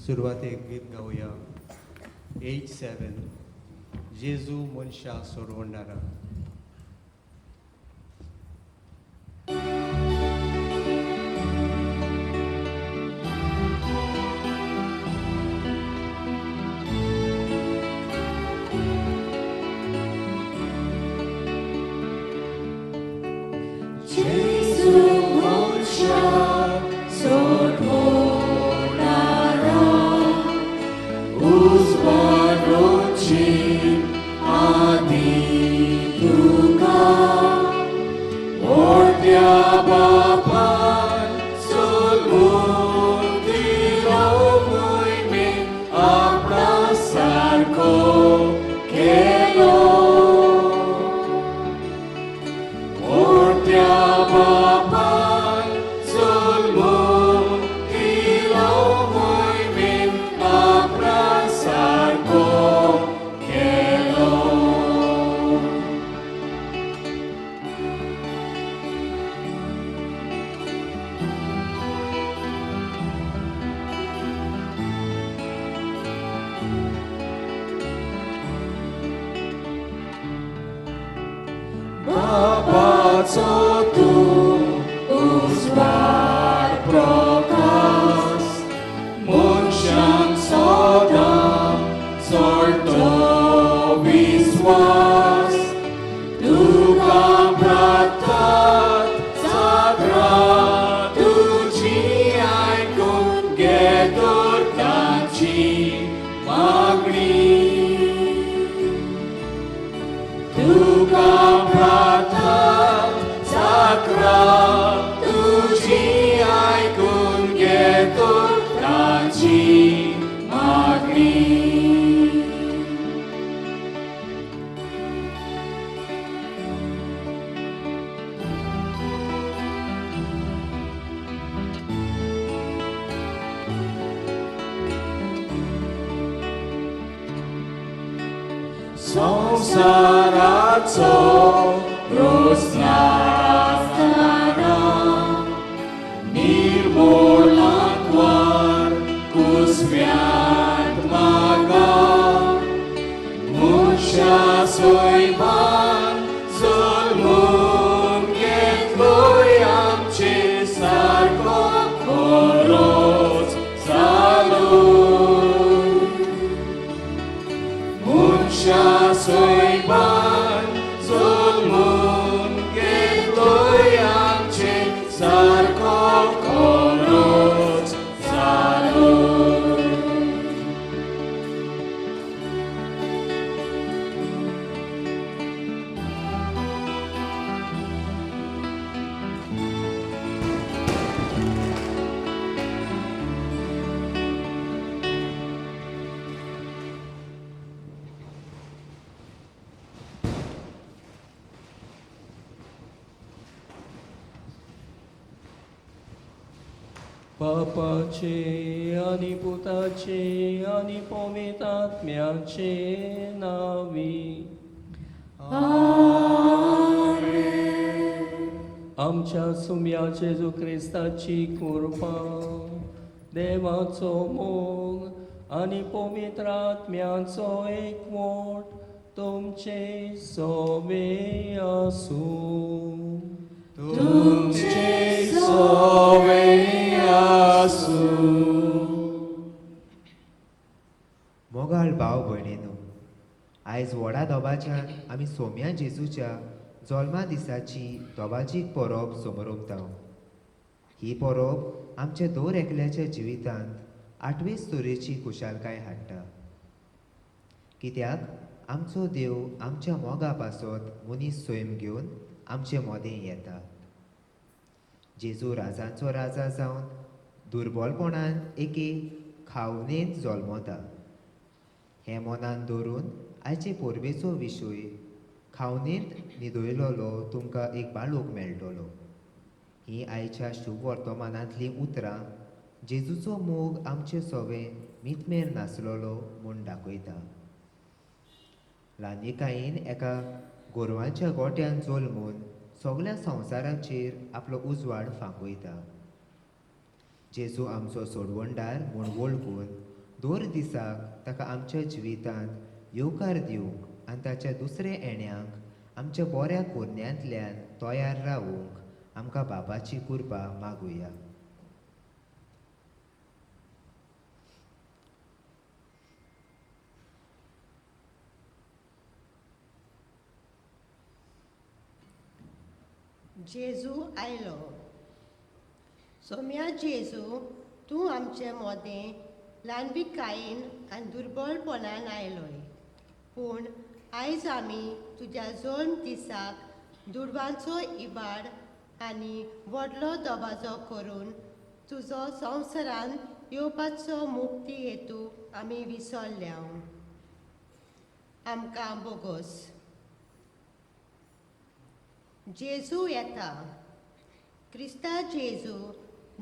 सुरवातेक गीत गावया 8-7 जेजू मनशा सोडवणारा. बापाचे आनी पुताचे आनी पवित्र आत्म्याचे नांवी. आमच्या सुम्या जेजू क्रिस्ताची कृपा, देवाचो मोग आनी पवित्र आत्म्याचो एकवट तुमचे सोबे आसूं. तुमचे सोबे आसूं. मोगाळ भाव भयणीनो, आयज व्हडा दोबाच्यान आमी सोम्या जेजूच्या जल्मा दिसाची दोबाजीक परब समरोमता. ही परब आमच्या दर एकल्याच्या जिवितांत आठवेच तरेची खुशालकाय हाडटा, कित्याक आमचो देव आमच्या मोगा पासत मनीस सैम घेवन आमचे मोदें येता. जेजू राजांचो राजा जावन दुर्बलपणान एके खावनेंत जल्मता. हें मनान दवरून आयचे परबेचो विशय खावनेंत न्हिदयलोलो तुमकां एक बाळूक मेळटलो. ही आयच्या शुभ वर्तमानांतलीं उतरां जेजूचो मोग आमचे सवे मितमेर नासलेलो म्हूण दाखयता. ल्हानविकायेन एका गोरवांच्या गोट्यान जल्मून सगळ्या संवसाराचेर आपलो उजवाड फांकयता. जेजू आमचो सोडवणदार म्हूण वळखून दर दिसाक ताका आमच्या जिवितांत येवकार दिवंक आनी ताच्या दुसऱ्या येण्यांक आमच्या बऱ्या कोरण्यांतल्यान तयार रावूंक आमकां बाबाची कृपा मागुया. जेजू आयलो. सोम्या जेजू, तूं आमचे मोदें ल्हानविकायेन आनी दुर्बळपणान आयलोय, पूण आयज आमी तुज्या जल्म दिसाक दुडवांचो इबाड आनी व्हडलो दबाजो करून तुजो संवसारांत येवपाचो मुक्ती हेतू आमी विसरल्या. आमकां बोगोस. जेजू येता. क्रिस्ता जेजू,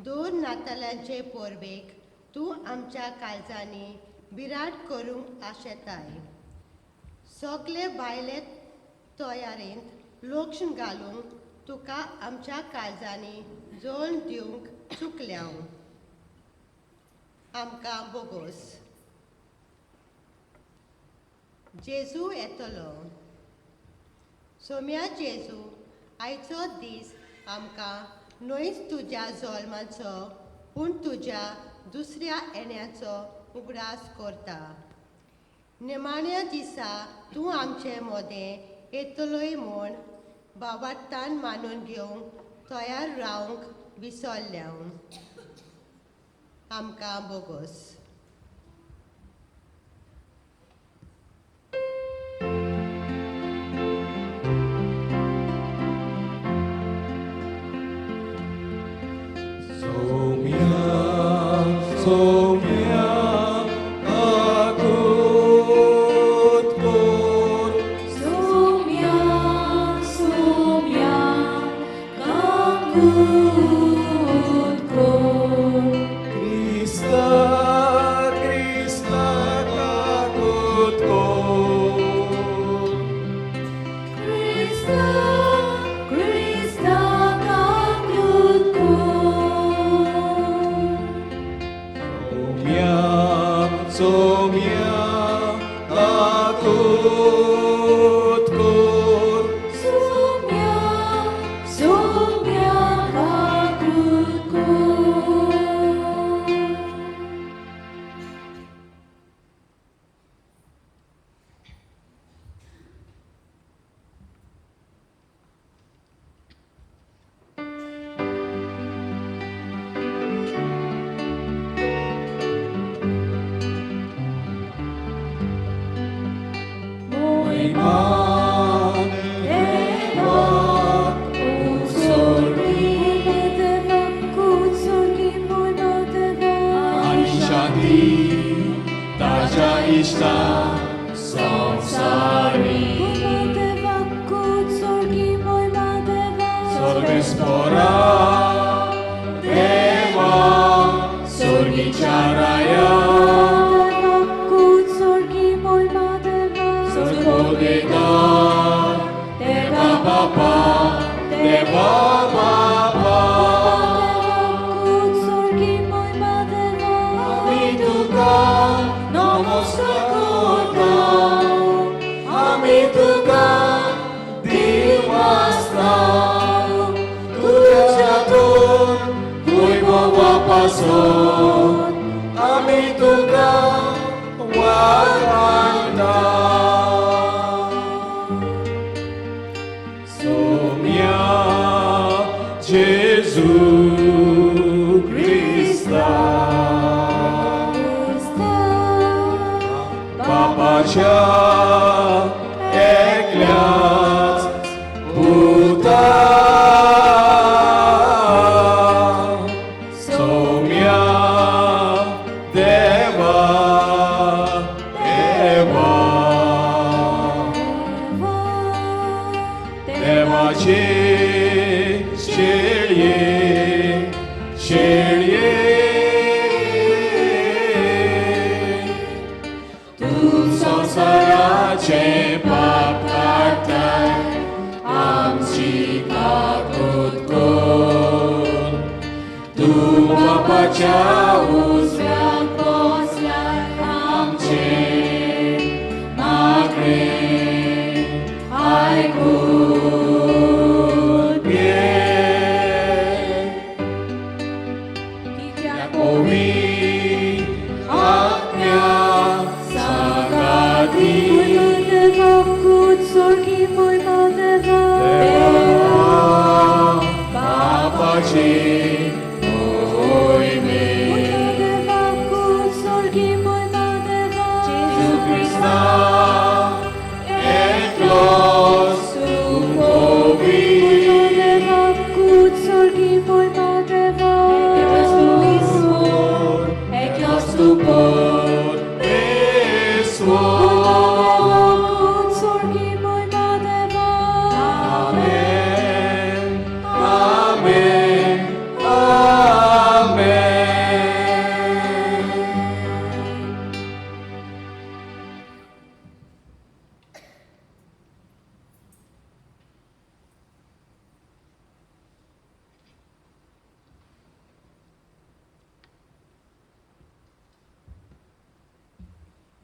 दोन नातालांचे परबेक तूं आमच्या काळजांनी बिराड करूंक आशेताय. सगळे भायले तयारेंत लक्ष घालूंक तुका आमच्या काळजांनी जोड दिवंक चुकल्या. आमकां बोगोस. जेजू येतलो. सोम्या जेजू, आयचो दीस आमकां न्हयच तुज्या जल्माचो पूण तुज्या दुसऱ्या येण्याचो उगडास करता. निमाण्या दिसा तूं आमचे मोदें येतलोय म्हूण बाबातान मानून घेवंक तयार रावंक विसरल्या. आमकां बोगोस. Somia kakut kor. Somia, Somia kakut kor. Krista, Krista kakut kor. Krista, Krista kakut kor. Somia, Somia kakut kor. Somia, Somia kakut kor.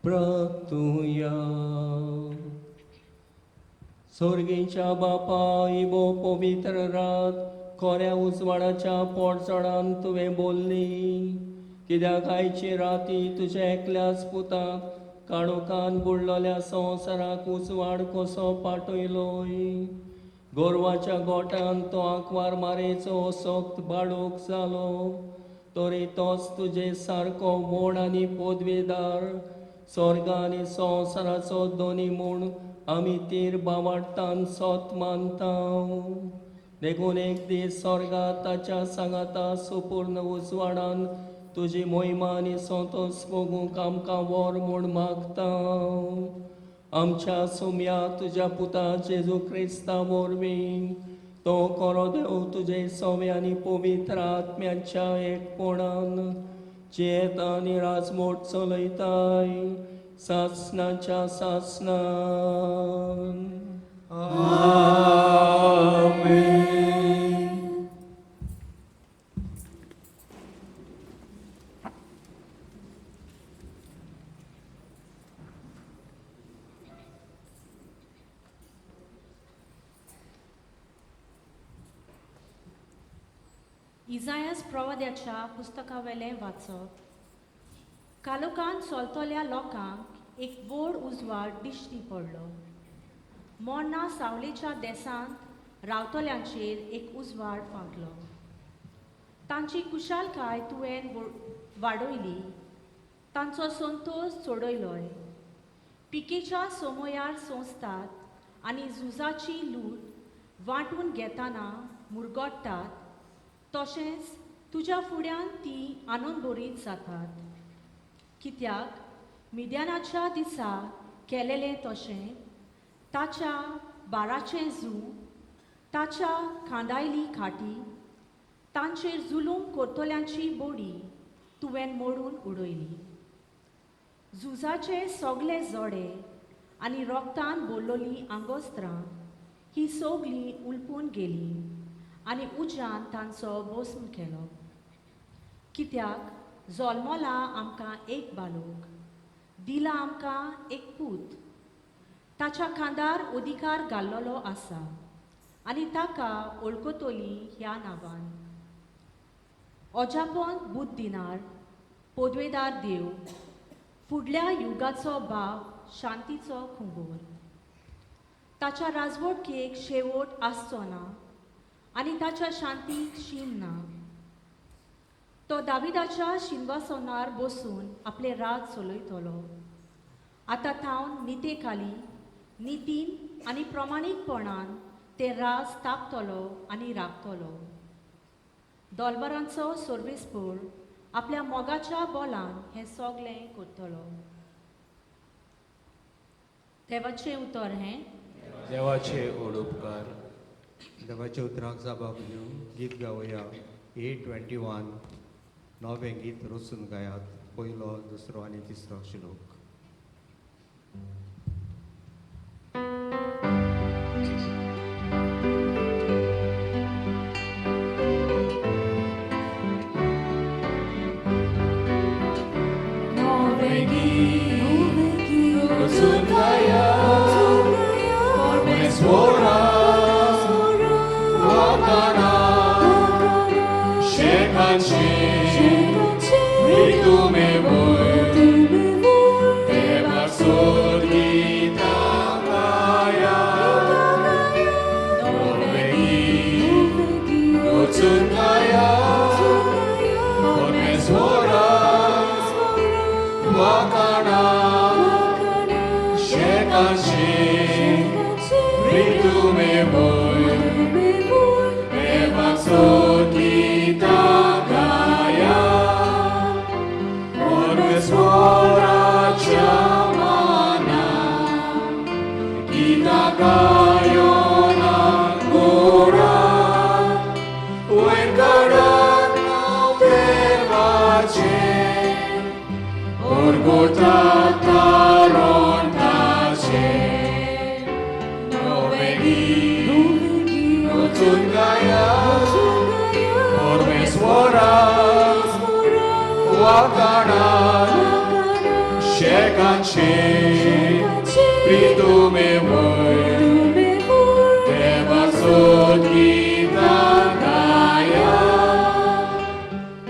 प्रार्थुया. सोर्गीच्या बापा इबो पवित्र रात खोऱ्या उजवाडाच्या पोटचडान तुवें बोल्ली कित्याक आयची राती तुज्या एकल्याच पुताक काळोखान बुडलोल्या संवसाराक उजवाड कसो पाटयलोय. गोरवाच्या गोट्यान तो आंकवार मारेचो सोक्त बाळूक जालो तरी तोच तुजे सारको व्हड आनी पदवेदार स्वर्ग आनी संवसाराचो दोनी म्हूण आमी तीर बावाडटान सोत मानता. देखून एक दीस स्वर्गात ताच्या सांगाता सुपूर्ण उजवाडान तुजी मोहिमा आनी संतोस भोगूंक आमकां व्हर म्हूण मागता. आमच्या सोम्या तुज्या पुता जेजू क्रिस्ता वरवीं तो कोरो देव तुजे सवे आनी पवित्र आत्म्याच्या एकपणान जियेत आनी राजमोट चलयताय सासनाच्या सासनान. आमेन. इजायस प्रवाद्याच्या पुस्तकावेलें वाचप. कालोकान चलतल्या लोकांक एक व्हड उजवाड दिश्टी पडलो. मोडणा सावलेच्या देसांत रावतल्यांचेर एक उजवाड फांकलो. तांची कुशालकाय तुवें वाडयली, तांचो संतोश चडयलोय. पिकेच्या सोमयार सोंसतात आनी झुजाची लूट वांटून घेतना मुरगट्टात, तशेंच तुज्या फुड्यान ती आनंदभरीत जातात. कित्याक मिद्यानाच्या दिसा केलेलें तशें ताच्या बाराचें जू, ताच्या खांदायली खाटी, तांचेर जुलूम करतल्यांची बोडी तुवें मोडून उडयली. झुजाचे सगळे जोडे आनी रोगतान बोल्लोलीं आंगोस्त्रां ही सगळीं उलपून गेली आनी उज्यान तांचो भस्म केलो. कित्याक जल्मला आमकां एक बालोक, दिला आमकां एक पूत, ताच्या खांदार अधिकार घाल्लोलो आसा आनी ताका वळखतली ह्या नांवान. अजापन बुद्दिनार, पदवेदार देव, फुडल्या युगाचो बाप, शांतीचो खुंगोर. ताच्या राजवटकेक शेवट आसचो ना आनी ताच्या शांतीक शीम ना. तो दाविदाच्या शिंवासनार बसून आपलें राज चलयतलो. आतां थावन नितेखाली नितीन आनी प्रमाणीकपणान तें राज तापतलो आनी राखतलो. दोलबरांचो सर्वेस्पोर आपल्या मोगाच्या बोलान हें सगळें करतलो. देवाचें उतर हें. देवाचे ओडोपकार. देवाच्या उतराक जाबाब दिवन गीत गावया. 821 नवें गीत रचून गायात. पयलो, दुसरो आनी तिसरो श्लोक. नवें गीत रचून गायात परमेश्वरा वाकाना शेखाचे तुमे वयर देवा सोदीता गायात. नवें गीत रचून गायात परमेश्वरा वाकाना शेखाचे तुमे वयर देवा सोदीता गायात. परमेश्वराच्या माना गीता गायोना गोडा वयर काडात नांव देवाचें ओरगोटा तारण ताचें. नवें गीत रचून गायात परमेश्वरा वाकाणात शेखाचे शेकांचे प्रितुमे वय देवाचो गीतां गाया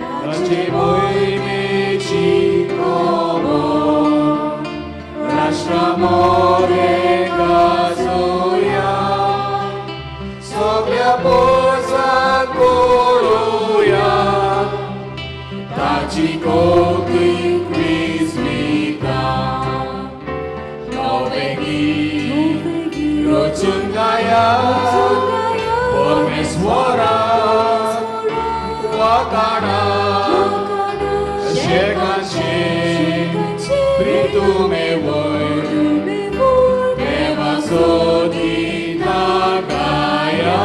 ताचे मोहिमेची खबर राष्ट्रा मोरे गाजोया सगळ्या पोरसांक पळोवया ताची कोंकणी क्रिस्मिता नवें गीत रचून गाया परमेश्वराक वाखाणा शेकांचे प्रितुमे वय देवाचो गीतां गाया.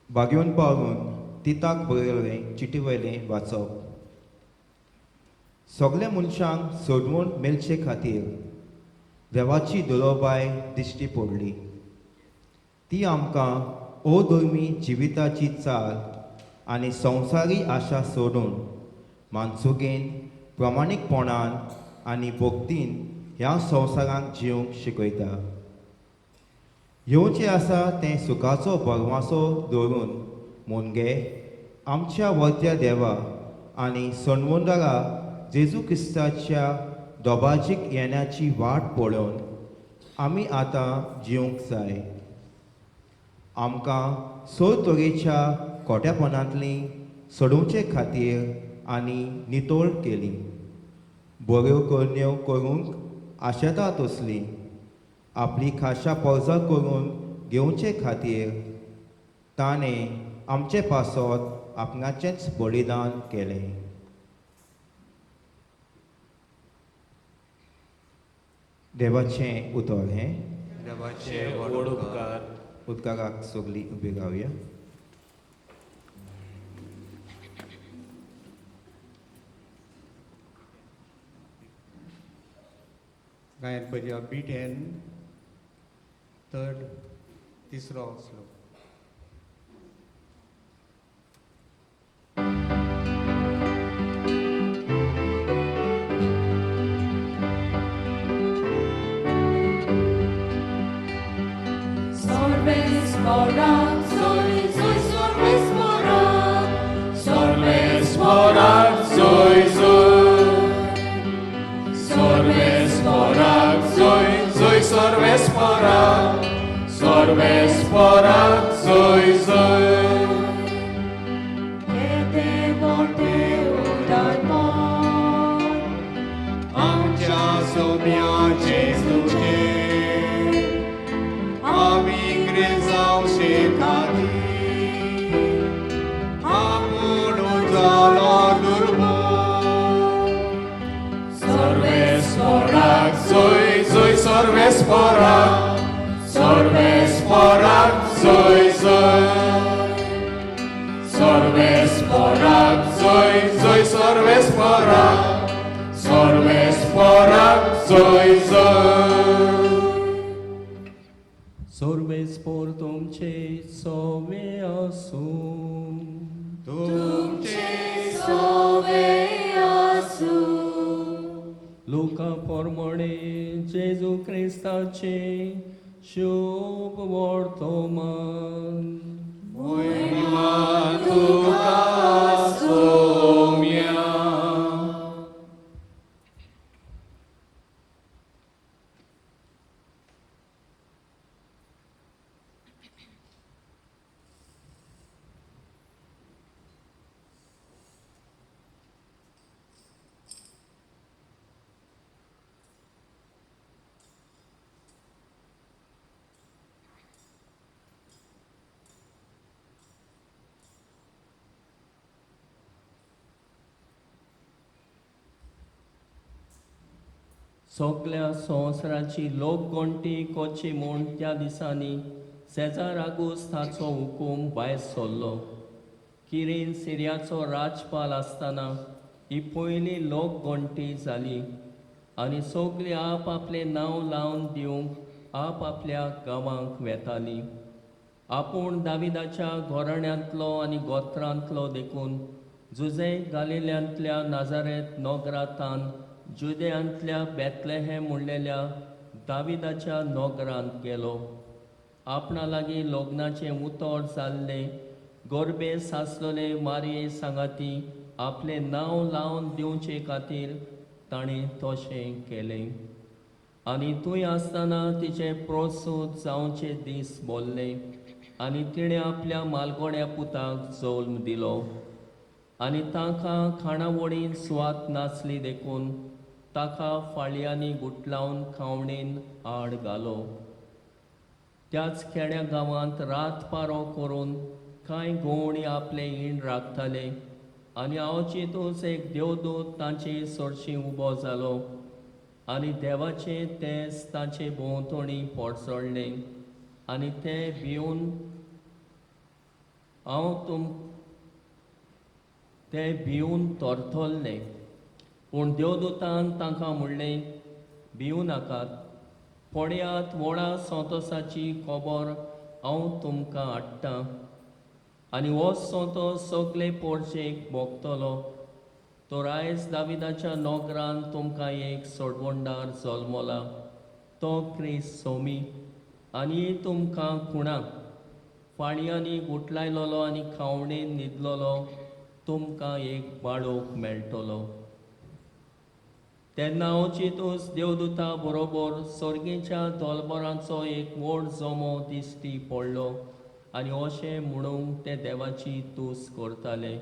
बागेवन पावून तिताक बरयलें चिटी वयलें वाचप. सगल्या मनशांक सोडवण मेळचे खातीर देवाची दुलोबाय दिश्टी पडली. ती आमकां अधर्मी जिविताची चाल आनी संवसारी आशा सोडून मानसुगेन प्रामाणीकपणान आनी भक्तीन ह्या संवसारांत जिवंक शिकयता. येवचें आसा तें सुखाचो भरवासो दवरून मुनगे आमच्या वरत्या देवा आनी सणवंदारा जेजू क्रिस्ताच्या दोबाजीक येण्याची वाट पळोवन आमी आतां जिवंक जाय. आमकां स तरेच्या खोट्यापणांतली सोडोवचे खातीर आनी नितळ केली बऱ्यो करण्यो करूंक आशेता तसली आपली खाशा पोरसां करून घेवचे खातीर ताणें आमचे पासत आपणाचेंच बलिदान केलें. देवाचें उतर हें. देवाचे व्हड उपकार. उदकाराक सगळीं उबी रावया. गायन पळया बी 10 थर्ड तिसरो श्लोक. Sorves zoy zoy, sorves porak zoy zoy, sorves porak, sorves porak zoy zoy. Kete morte udarpon, आमच्या सोम्या जेजूचे आमी क्रिजावशे खातीर आपूण जालो दुर्बळ. Sorves porak zoy zoy, sorves porak, sorves porak zoy zoy, sorves porak zoy zoy, sorves porak, sorves porak zoy zoy. Sorbes por तुमचे सोवे आसूं. तुमचे सोवे आसूं. लुका प्रमाणे जेजू क्रिस्ताचे शुभ वर्तमान. मोहिमा तुका सोम्या. सगल्या संवसाराची लोकगणटी करची म्हूण त्या दिसांनी सेजार आगुस्त हाचो हुकूम भायर सरलो. किरीन सिरियाचो राजपाल आसतना ही पयली लोकगणटी जाली आनी सगळीं आप आपलें नांव लावन दिवंक आप आपल्या गांवांक वेतालीं. आपूण दाविदाच्या घराण्यांतलो आनी गोत्रांतलो देखून जुजे गालिल्यांतल्या नाजारेत नोगरातान जुदेयांतल्या बेतलेहेम म्हणलेल्या दाविदाच्या नोगरांत गेलो. आपणा लागीं लग्नाचें उतर जाल्लें गोरबे सासलेले मारये सांगाती आपलें नांव लावन दिवचे खातीर ताणें तशें केलें. आनी थंय आसतना तिचें प्रोत्सूत जावचे दीस बोल्ले आनी तिणें आपल्या मालगोड्या पुताक जल्म दिलो. आनी तांकां खाणावळीन सुवात नासली देखून ताका फाळयांनी गुटलावन खावणेन आड घालो. त्याच खेड्या गांवांत रात पारो करून कांय गवणी आपलें ईण राखताले आनी आवचितूच एक देवदूत तांचे सरशी उबो जालो आनी देवाचें तेज तांचे भोंवतणी पडसळ्ळें आनी ते भिवन हांव तुम ते भिवन थरथरले. पूण देवदूतान तांकां म्हणलें, भिवू नाकात, पळयात व्हडा संतोसाची खबर हांव तुमकां हाडटां आनी हो संतोस सगळे पोरचेक भोगतलो. तर आयज दाविदाच्या नोकरान तुमकां एक सोडवणदार जल्मला, तो क्रिस्त सोमी. आनी तुमकां खुणा फाळयांनी गुटलायलोलो आनी खावणेन न्हिदलोलो तुमकां एक बाळोक मेळटलो. तेन्ना अवचितूच देवदूता बरोबर सर्गेच्या दोलबरांचो एक व्हड जमो दिश्टी पडलो आनी अशें म्हणूंक ते देवाची तूस करताले,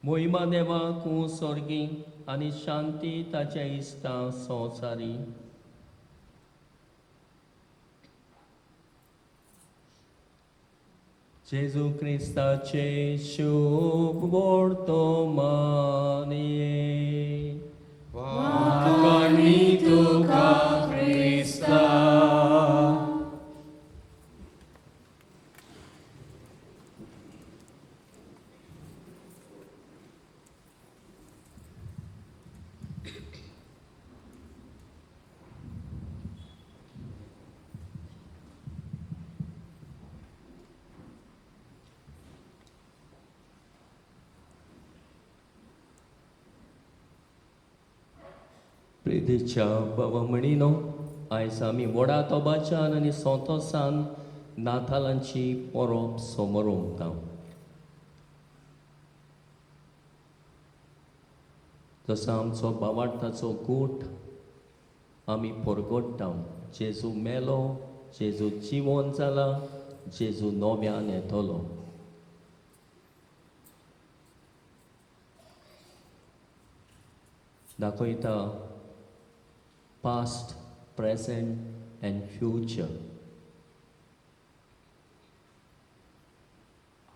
मोहिमा देवाक सर्गी आनी शांती ताच्या इश्टां संवसारी. जेजू क्रिस्ताचे शुभ वर्तमान. वाखाणी तुका क्रिस्ता. प्रितीच्या बाबा म्हणिनो, आयज आमी व्हडा तोबाच्यान आनी संतोसान नातालांची परब समरोमता. जसो आमचो बावार्थाचो गूट आमी परगट्टा, जेजू मेलो, जेजू जिवन जाला, जेजू नव्यान येतलो. दाखयता past, present and future.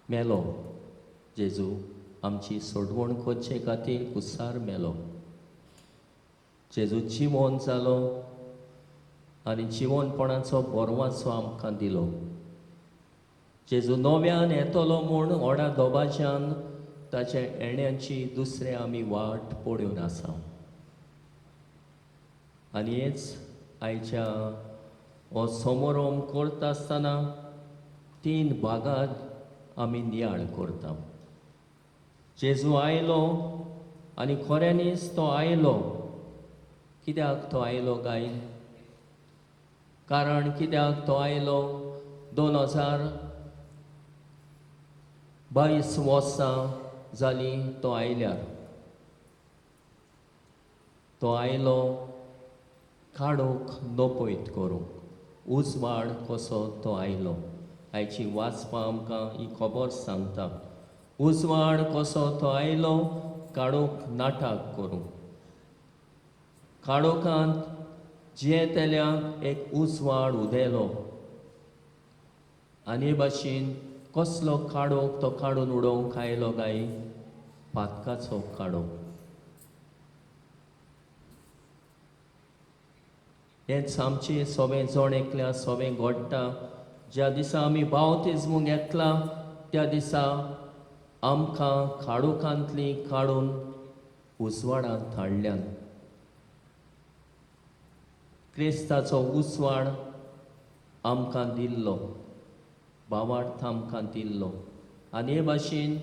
मेलो जेजू आमची सोडवण करचे खातीर कुसार मेलो. जेजू जिवन जालो आनी जिवनपणाचो बोरवाचो आमकां दिलो. जेजू नव्यान येतलो म्हूण व्हडा दोबाच्यान ताच्या येण्याची दुसरे आमी वाट पळोवन आसा. आनी हेच आयच्या हो समारोम करता आसतना तीन भागांत आमी नियाळ करता. जेजू आयलो आनी खऱ्यांनीच तो आयलो. कित्याक तो आयलो काय? कारण कित्याक तो आयलो? 2022 वर्सां जालीं तो आयल्यार. तो आयलो काडूंक नपयत करूंक, उजवाड कसो तो आयलो. आयची वाचपां आमकां ही खबर सांगता, उजवाड कसो तो आयलो काडूंक नाटक करूंक. काळोखांत जियेतल्यांक एक उजवाड उदेलो आनी हे भाशेन कसलो काडोक तो काडून उडोवंक आयलो काय? पातकाचो काडोक. हेंच आमचें सोबें जण एकल्या सोबें घडटा. ज्या दिसा आमी बावतिज्म घेतला त्या दिसा आमकां काळोखांतली काडून उजवाडांत हाडल्यान. क्रिस्ताचो उजवाड आमकां दिल्लो, भावार्थ आमकां दिल्लो आनी हे भाशेन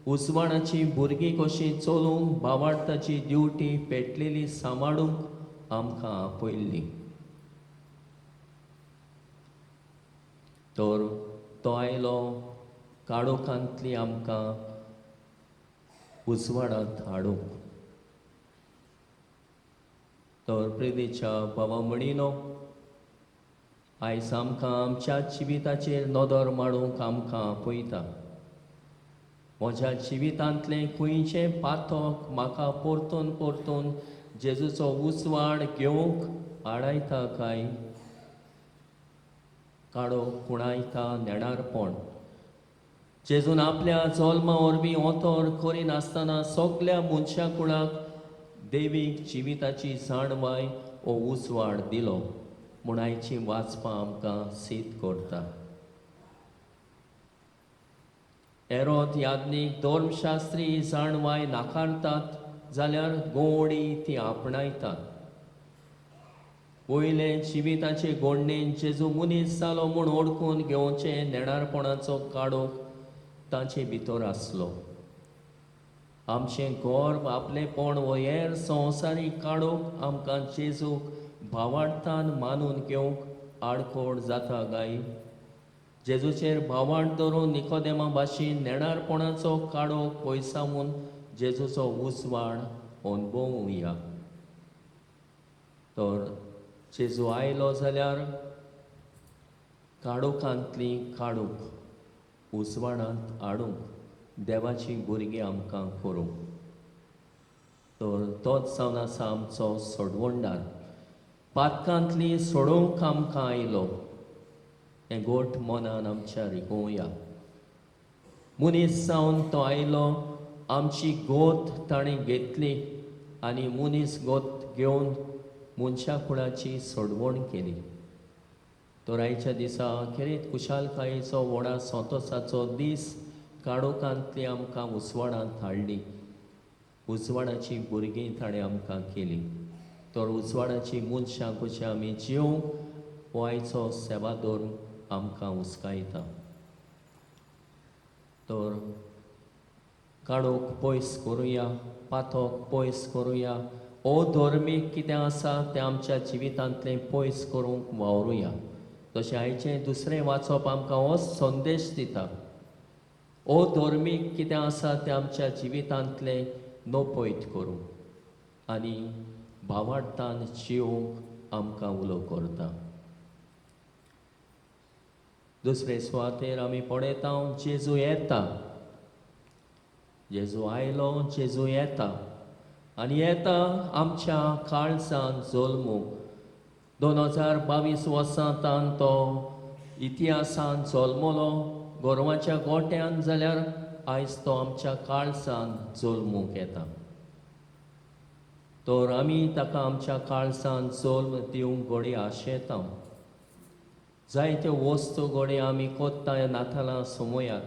उजवाडाची भुरगीं कशीं चलूंक भावार्थाची ड्युटी पेटलेली सांबाळूंक आमकां आपयल्ली. तर तो आयलो काळोखांतली आमकां उजवाडांत हाडूंक. तर प्रेरीच्या बाबा म्हणिनो, आयज आमकां आमच्या जिविताचेर नदर मारूंक आमकां आपयता. म्हज्या जिवितांतलें खंयचें पातक म्हाका परतून परतून जेजूचो उजवाड घेवंक आडायता काय? काडो कुणायता नेणारपण. जेजून आपल्या जल्मा वरवीं ओतोर करिनासतना सगल्या मनशां कुळाक देवीक जिविताची जाणवाय हो उजवाड दिलो म्हूण आयची वाचपां आमकां सीत करता. एरोद याज्ञीक धर्मशास्त्री जाणवाय नाकारतात जाल्यार गोडी ती आपणायतात. वयले जिविताचे गोडणेन जेजू मनीस जालो म्हूण ओळखून घेवचें नेणारपणाचो काडोक तांचे भितर आसलो. आमचें गर्व आपलेपण वो हेर संवसारीक काडूंक आमकां जेजूक भावार्थान मानून घेवंक आडखोड जाता गाय? जेजूचेर भावार्थ धरून निकोदेमा भाशेन नेणारपणाचो काडोक पयसावून जेजूचो उजवाड अनुभवुया. तर जेजू आयलो जाल्यार काळोखांतली काडूंक उजवाडांत हाडूंक देवाची भुरगीं आमकां करूंक. तर तोच जावन आसा आमचो सोडवणदार. पातकांतली सोडोवंक आमकां आयलो हें गोट मनान आमच्या रिगोवया. मनीस जावन तो आयलो, आमची गोत ताणें घेतली आनी मनीस गोत घेवन मनशा कुळाची सोडवण केली. तर आयच्या दिसा खेरीत खुशालकायेचो व्हडा संतोसाचो दीस काळोखांतली आमकां उजवाडांत हाडली. उजवाडाची भुरगीं ताणें आमकां केली. तर उजवाडाची मनशां कशीं आमी जिवंक हो आयचो सेवादोर आमकां हुस्कायता. तर काळोख पयस करुया, पातक पयस करुया, अधर्मीक कितें आसा तें आमच्या जिवितांतलें पयस करूंक वावरुया. तशें आयचें दुसरें वाचप आमकां हो संदेश दिता. अधर्मीक कितें आसा तें आमच्या जिवितांतलें नपयत करूं आनी भावार्थान जिवंक आमकां उलो करता. दुसरे सुवातेर आमी पळयता जेजू येता. जेजू आयलो, जेजू येता आनी येता आमच्या काळजान जल्मूंक. 2022 वर्सां तान तो इतिहासान जल्मलो गोरवाच्या गोट्यान, जाल्यार आयज तो आमच्या काळजान जल्मूंक येता. तर आमी ताका आमच्या काळजान जल्म दिवंक घडये आशेता. जायत्यो वस्तू घडये आमी कोत्ता नातालां समयाक,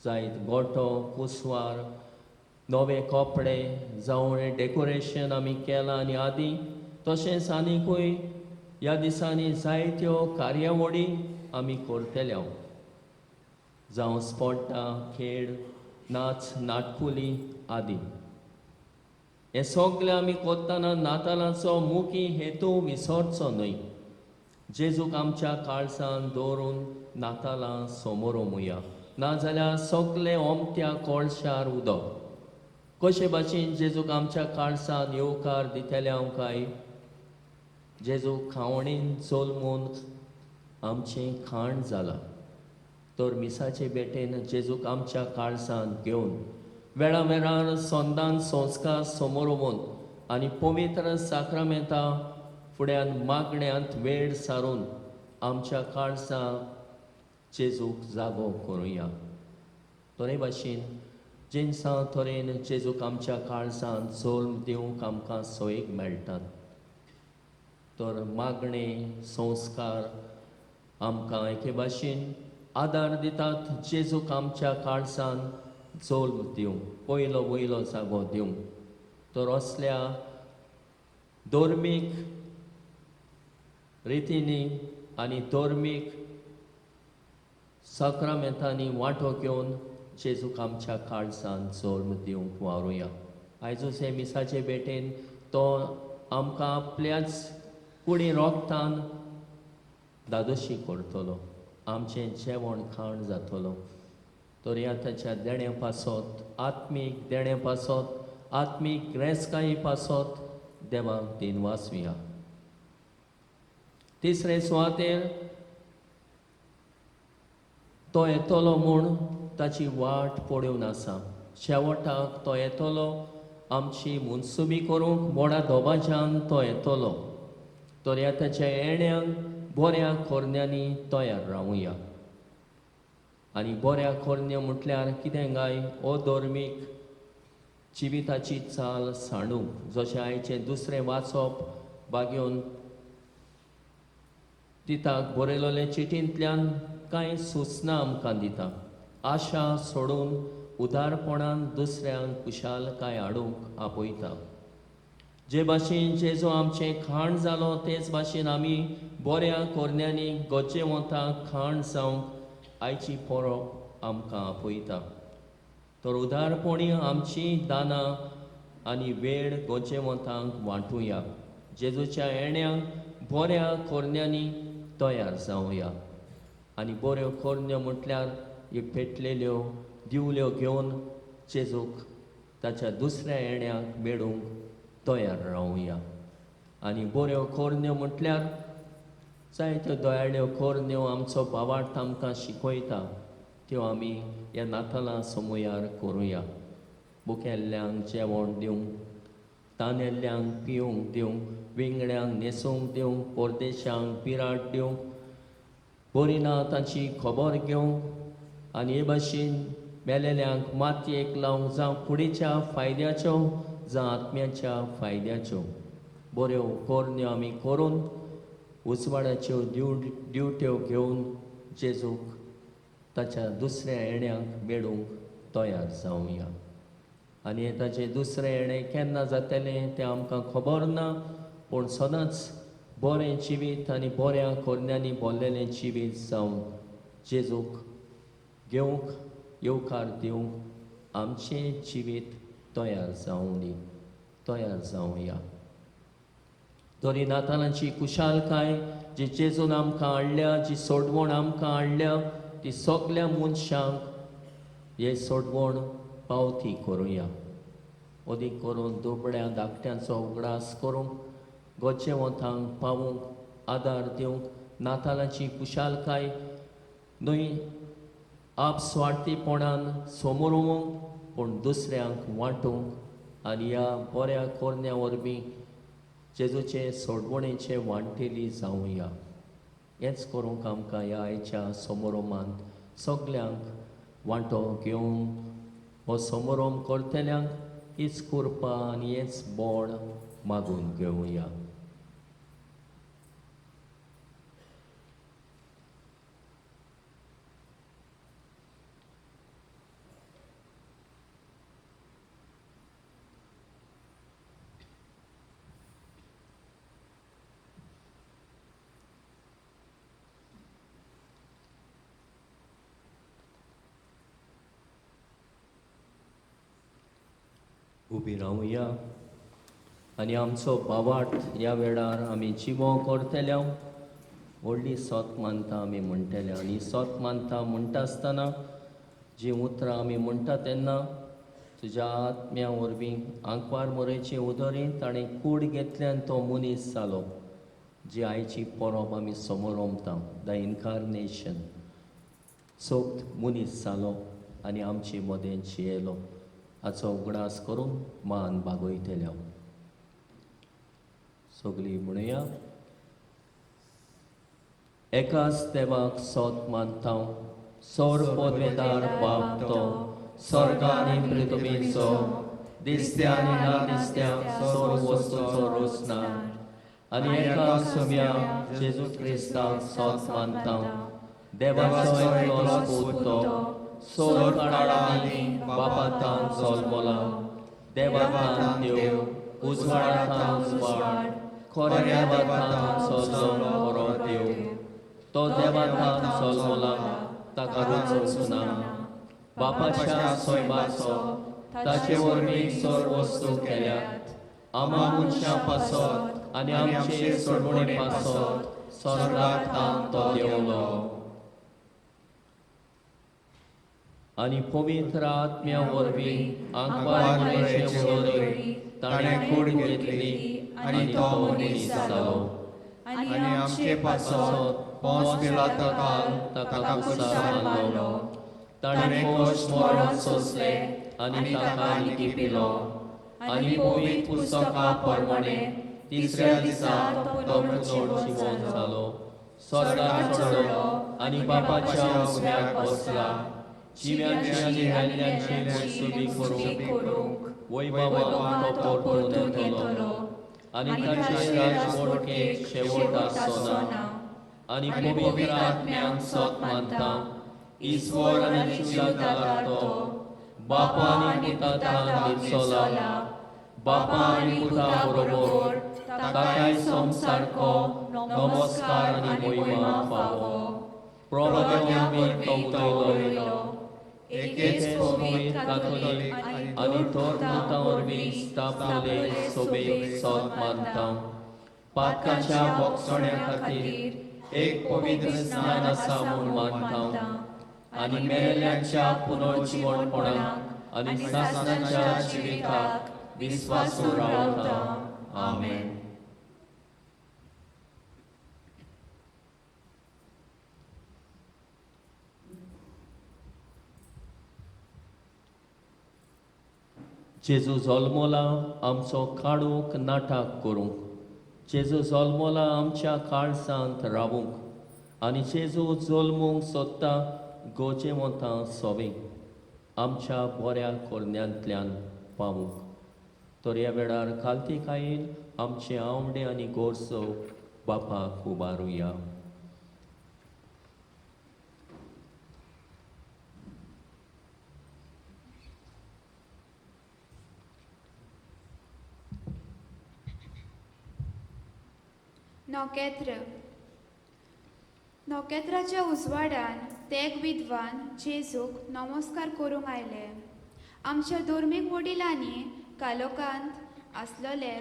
जायत गोटो, कुसवार, नवे कपडे जावं डेकोरेशन आमी केलां आनी आदी. तशेंच आनीकूय ह्या दिसांनी जायत्यो कार्यावळी आमी करतले, जावं स्पोर्टां, खेळ, नाच, नाटकुली आदी. हें सगळें आमी करतना नातालांचो मुखी हेतू विसरचो न्हय. जेजूक आमच्या काळजान दवरून नातालां समोरोमुया, नाजाल्यार सगळें ओमत्या कोळशार उदक. कशे भाशेन जेजूक आमच्या काळजान येवकार दितले हांव काय? जेजू खावणीन जल्मून आमचें खाण जालां. तर मिसाचे भेटेन जेजूक आमच्या काळजान घेवन वेळा वेळार संदान संस्कार समोरोवन आनी पवित्र साक्रामेंता फुड्यान मागण्यांत वेळ सारून आमच्या काळजाक जेजूक जागो करुया. तरे भाशेन जिनसां तरेन जेजूक आमच्या काळजान जल्म दिवंक आमकां सोयीक मेळटात. तर मागणे संस्कार आमकां एके भाशेन आदार दितात जेजूक आमच्या काळजान जल्म दिवंक, पयलो वयलो जागो दिवंक। तर असल्या धर्मीक रितींनी आनी धर्मीक साक्रामेंतांनी वांटो घेवन जेजूक आमच्या काळजान जल्म दिवंक वावरुया। आयजूच हे मिसाचे भेटेन तो आमकां आपल्याच कुडी रोगतान दादोशी करतलो, आमचें जेवण खाण जातलो। तर ह्या ताच्या देण्या पासत, आत्मीक देण्या पासत, आत्मीक ग्रेसकाये पासत देवाक दिनवासुया। तिसरे सुवातेर तो येतलो म्हूण ताची वाट पळोवन आसा। शेवटाक तो येतलो आमची मुनसुबी करूंक, व्हडा दबाज्यान तो येतलो। तर ह्या ताच्या येण्यांक बऱ्या खोरन्यांनी तयार रावुया। आनी बऱ्या खोरन्यो म्हटल्यार कितें काय, हो धर्मीक जिविताची चाल सांडूंक, जशें आयचें दुसरें वाचप बागेवन तिताक बरयलेले चिटींतल्यान कांय सुचना आमकां दिता। आशा सोडून उदारपणान दुसऱ्यांक खुशालकाय हाडूंक आपयता। जे भाशेन जेजो आमचें खाण जालो तेच भाशेन आमी बऱ्या कोरण्यांनी गरजेवंतांक खाण जावंक आयची परब आमकां आपयता। तर उदारपणी आमची दानां आनी वेळ गरजेवंतांक वांटुया। जेजूच्या येण्यांक बऱ्या कोरण्यांनी तयार जावया। आनी बऱ्यो कोरण्यो म्हटल्यार ह्यो पेटलेल्यो दिवल्यो घेवन जेजूक ताच्या दुसऱ्या येण्याक मेळूंक तयार रावया। आनी बऱ्यो कोरण्यो म्हटल्यार जायत्यो दयाळ्यो कोरण्यो आमचो भावार्थ आमकां शिकयता, त्यो आमी ह्या नातालां समयार करुया। भुकेल्ल्यांक जेवण दिवंक, तानेल्ल्यांक पिवंक दिवंक, विंगड्यांक न्हेसूंक दिवंक, परदेशांक पिराट दिवंक, बरी ना तांची खबर घेवंक, आनी हे भाशेन मेलेल्यांक मातयेक लावंक, जावं कुडीच्या फायद्याच्यो जावं आत्म्याच्या फायद्याच्यो बऱ्यो कोरण्यो आमी करून उजवाडाच्यो ड्युट्यो घेवन जेजूक ताच्या दुसऱ्या येण्याक मेळूंक तयार जावया। आनी ताचें दुसरें येणें केन्ना जातलें तें आमकां खबर ना, पूण सदांच बरें जिवीत आनी बऱ्या कोरण्यांनी भरलेलें जिवीत जावन जेजूक घेवंक येवकार दिवंक आमचें जिवीत तयार जावं दी, तयार जावया। तरी नातालांची खुशालकाय जी जेजून आमकां हाडल्या, जी सोडवण आमकां हाडल्या, ती सगल्या मनशांक हे सोडवण पावती करुया। अदीक करून दुबळ्या धाकट्यांचो उगडास करूंक, गरजेवंतांक पावूंक आदार दिवंक नातालांची खुशालकाय न्हय आपस्वार्थीपणान समोर पूण दुसऱ्यांक वांटूंक आनी ह्या बऱ्या कोरण्या वरवीं जेजूचे सोडवणेचे वांटेली जावया। हेंच करूंक आमकां ह्या आयच्या समारोमांत सगल्यांक वांटो घेवन हो समारोम करतल्यांक हीच कृपा आनी हेंच बळ मागून घेवया। उबी रावया आनी आमचो बावाट ह्या वेळार आमी जिवो करतल्या व्हडली सोत मानता आमी म्हणटले। आनी सोत मानता म्हणटा आसतना जीं उतरां आमी म्हणटा तेन्ना तुज्या आत्म्या वरवीं आंकवार मोरेचे उदरी ताणें कूड घेतल्यान तो मनीस जालो, जी आयची परब आमी समोरमता the incarnation, सोक्त मनीस जालो आनी आमचे मदें जियेलो, हाचो उगडास करून मान बागयतल्या। सगळीं म्हणुया, एकाच देवाक सोत मानता, सौर पदवेदार बाप तो स्वर्ग आनी पृथ्वीचो, दिसत्या आनी ना दिसत्या सौर वस्तूचो रोसनार। आनी एका सम्या जेजू क्रिस्ताक सोत मानता, देवाचो एकलोच पूत तो, सोर काळांनी बापातान जल्मला, देवातान देव, उजवाडातान उजवाड, खऱ्या देवातान सजो खरो देव, तो देवातान जल्मला, ताका रुचूंक ना, बापाच्या सैमाचो ताचे वरवीं सर्व वस्तू केल्यात, आमा मनशां पासत आनी आमचे सोडवणे पासत स्वर्गांत तो देंवलो आनी पवित्र आत्म्या वरवीं आंकवार मरेचे वरवीं ताणें कूड घेतली आनी तो मनीस जालो आनी आमचे पासत पोंस पिलातान ताका कुसार मारलो, ताणें कश्ट मरण सोंसलें आनी ताका लिपिलो आनी पवित्र पुस्तका प्रमाणे तिसऱ्या दिसा तो पुनर्जिवन जालो, स्वर्गार चडलो आनी बापाच्या उजव्याक बसला, जिव्यांची आनी मेल्ल्यांची मनसुबी करूंक वैभवान तो परतून येतलो आनी ताचे राजवटकेक शेवट आसचो ना. आनी पवित्र आत्म्याक सत मानता, ईश्वर आनी जिवदातार तो, बापा आनी पुतान लिपसोला, बापा आनी पुता बरोबर ताकाय संवसारको नमस्कार आनी मोहिमा फावो. प्रभुत्या तो उलयलो, एकेच पवित्र काथोलीक आनी धर्मदूतां वरवीं स्थापलेले सभेक सत मानता, पातकाच्या बोगसण्या खातीर एक पवित्र स्नान आसा म्हूण मानता आनी मेल्ल्यांच्या पुनर्जिवणपणाक आनी सासणाच्या जिविताक विस्वासून रावता. आमेन. जेजू जल्मला आमचो काडूंक नाटक करूंक, जेजू जल्मला आमच्या काळसांत रावूंक आनी जेजू जल्मूंक सोदता गोजेवंतां सोबीं आमच्या बऱ्या कोरण्यांतल्यान पावूंक. तर ह्या वेळार खालतीकायेन आमचे आवडे आनी गोरसो बापाक उबारुया. नखेत्र. नखेत्राच्या उजवाडान तेग विद्वान जेजूक नमस्कार करूंक आयले. आमच्या धर्मीक वडिलांनी कालोकांत आसलोले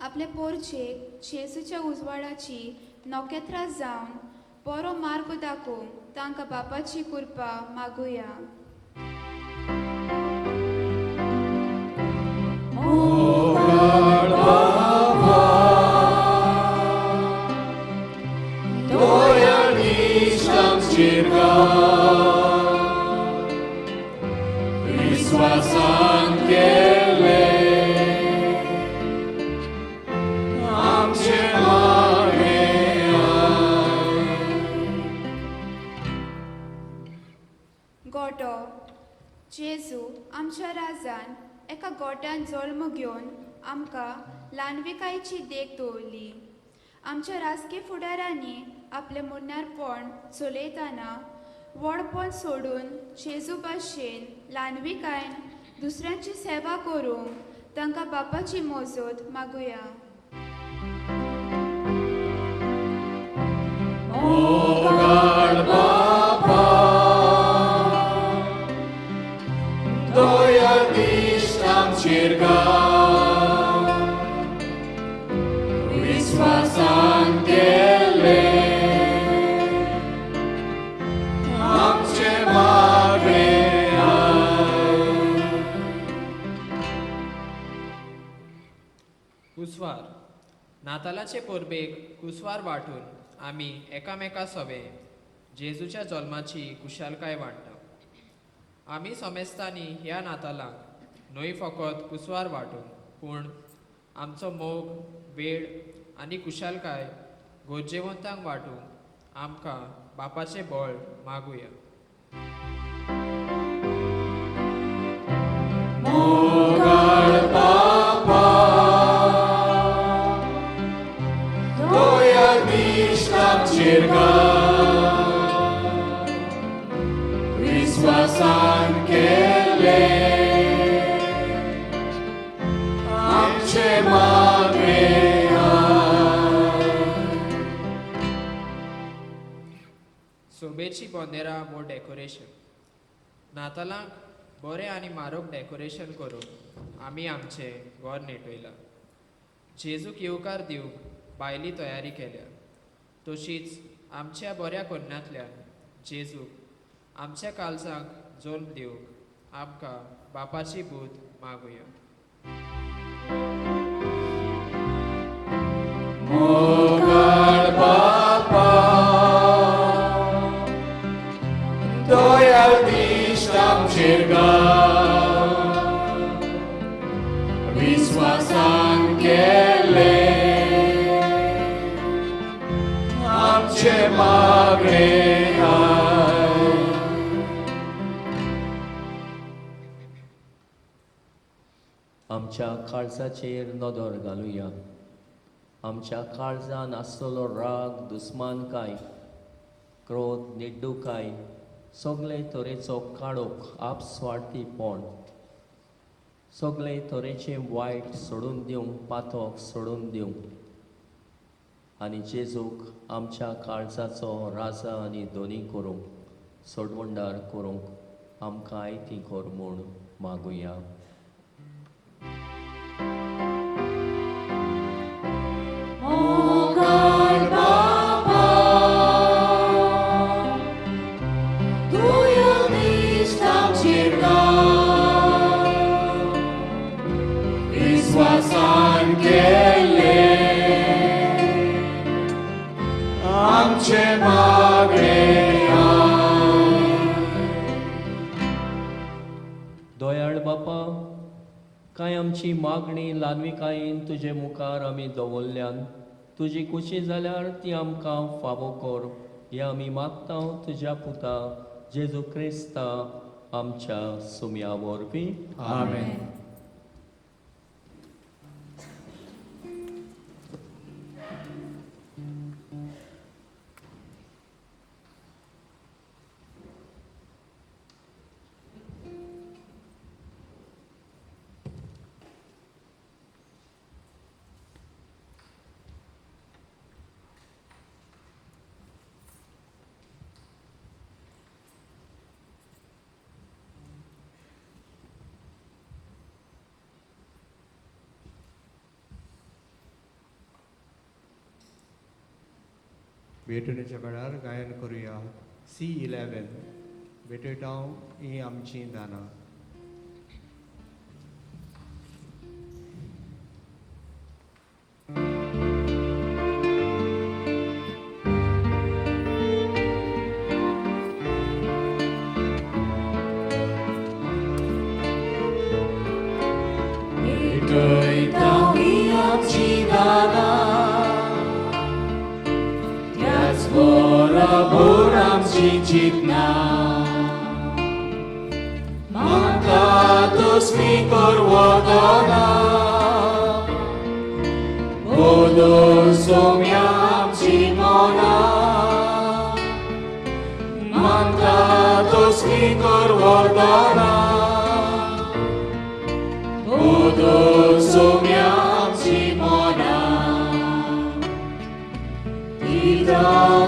आपले पोरचेक जेजूच्या उजवाडाची नखेत्रां जावन बरो मार्ग दाखोवंक तांकां बापाची कृपा मागुया. विश्वासान केले आमचे मागणे. गोटो. जेजू आमच्या राजान एका गोट्यान जल्म घेवन आमकां ल्हानविकायेची देख दवरली. आमच्या राजकी फुडारांनी आपलें मुन्नारपण चलयतना व्हडपण सोडून जेजू भाशेन ल्हानविकायेन दुसऱ्यांची सेवा करूंक तांकां बापाची मजत मागुया. मोगाळ बापा दया दिश्ट आमचेर घाल, विस्वासान केले आमचे मागणे. कुस्वार. नातालाचे परबेक कुस्वार वांटून आमी एकामेका सवें जेजूच्या जल्माची खुशालकाय वांट्टा. आमी समेस्तांनी ह्या नातालांक न्हय फकत कुस्वार वांटून पूण आमचो मोग, वेळ आनी खुशालकाय गरजेवंतांक वांटूंक आमकां बापाचें बळ मागुया. मोगाळ बापा दिश्ट आमचेर घाल विस्वासान केले आमचे मागणे. सोबेची बोंदेरां वो डेकोरेशन. नातालांक बरें आनी म्हारग डेकोरेशन करून आमी आमचें घर नेटयलां. जेजूक येवकार दिवंक भायली तयारी केल्या, तशीच आमच्या बऱ्या कोन्यांतल्यान जेजूक आमच्या काळजांक जल्म दिवंक आमकां बापाची बूद मागुया. मोगाळ बापा दयाळ दिश्ट आमचेर घाल विस्वासान केले आमचे मागणे. आमच्या काळजाचेर नदर घालुया. आमच्या काळजान आसलेलो राग, दुस्मानकाय, क्रोध, निड्डुकाय, सगळे तरेचो काळोख, आपस्वार्थीपण, सगळे तरेचें वायट सोडून दिवंक, पातक सोडून दिवंक आनी जेजूक आमच्या काळजाचो राजा आनी धनी करूंक, सोडवणदार करूंक आमकां आयती कर म्हूण मागुया. मोगाळ बापा दयाळ दिश्ट आमचेर घाल विस्वासान केले आमचे मागणे. दयाळ बापा, कांय आमची मागणी ल्हानविकायेन तुजे मुखार आमी दवरल्यान तुजी खुशी जाल्यार ती आमकां फावो कर, हें आमी मागता तुज्या पुता जेजू क्रिस्ता आमच्या सुम्या वरवीं. आमेन. भेटवणेच्या वेळार गायन करुया C11 भेटयता ही आमची दानां. भेटयता ही आमची दानां त्याच बरोबर आमची चिंतना म्हाका तसली कर वतना बदल सोम्या आमची मनां म्हाका तसली कर वतना बदल सोम्या आमची मनां दिता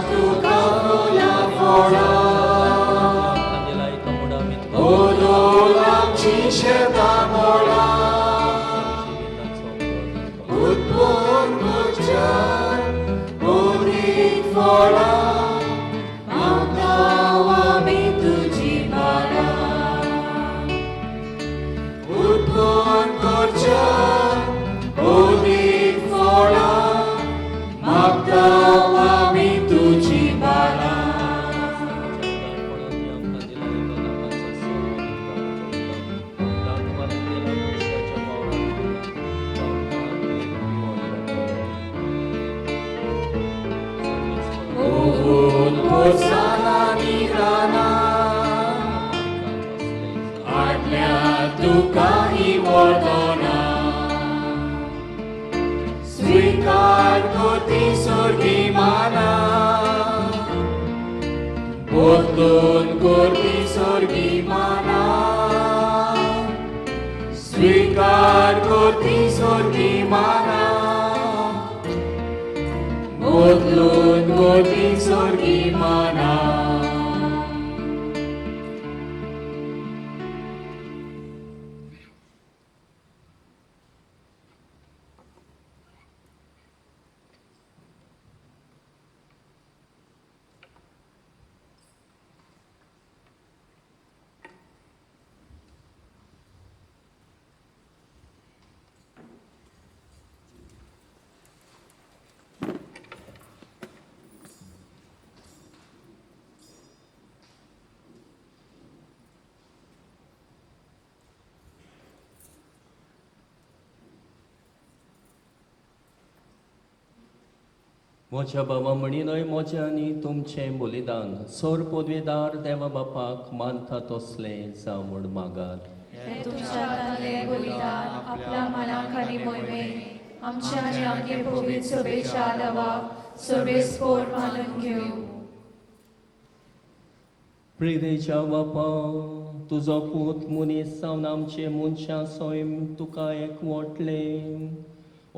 तुका फुलां फळां बदल आमची शेतां मळां उत्पन्न करच्या अदीक फळां मागता आमी तुजी बाळां उत्पन्न करच्या अदीक फळां मागता आमी तुजी बाळां. पोरसानानी रानां हाडल्या तुका ही वरदानां स्विकार कर ती सर्गी माया माना बदलून गोटी सोर्गी माना. म्हज्या बाबा म्हणिनय म्हजें आनी तुमचें बलिदान सोर पदवेदार देवा बापाक मानता तसलें जावं म्हूण मागात. तुमच्या हातांतलें बलिदान आपल्या मनाक आनी मोहिमेक आमच्या आनी आमगे पवित्र सभेच्या देवाक सर्वेस्पोर मानून घेवं. प्रितेच्या बापा तुजो पूत मनीस जावन आमचे मनशां सैम तुका एकवटलें.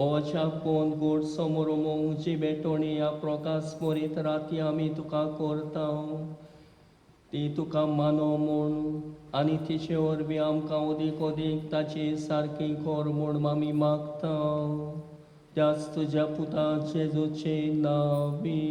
ओच्या पोन गोड समोर जी भेटवणी ह्या प्रकाश मरीत राती आमी तुका करता ती तुका मानो म्हूण आनी तिचे वरवीं आमकां अदीक अदीक ताची सारकी कर म्हूण आमी मागता त्याच तुज्या पुता जेजूचे नांवी.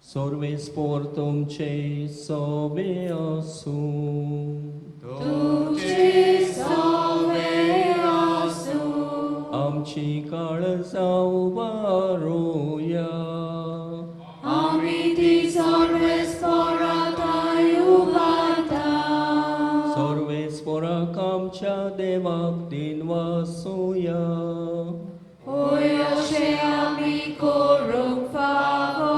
सर्वेस्पोर तुमचे सोबे आसूं. तुमचे सोबे आसूं. आमची काळजां उबारुया. आमी ती सर्वेस्पोरा थंय उबारता. सर्वेस्पोराक आमच्या देवाक दिनवासुया. होय अशें आमी करूंक फावो.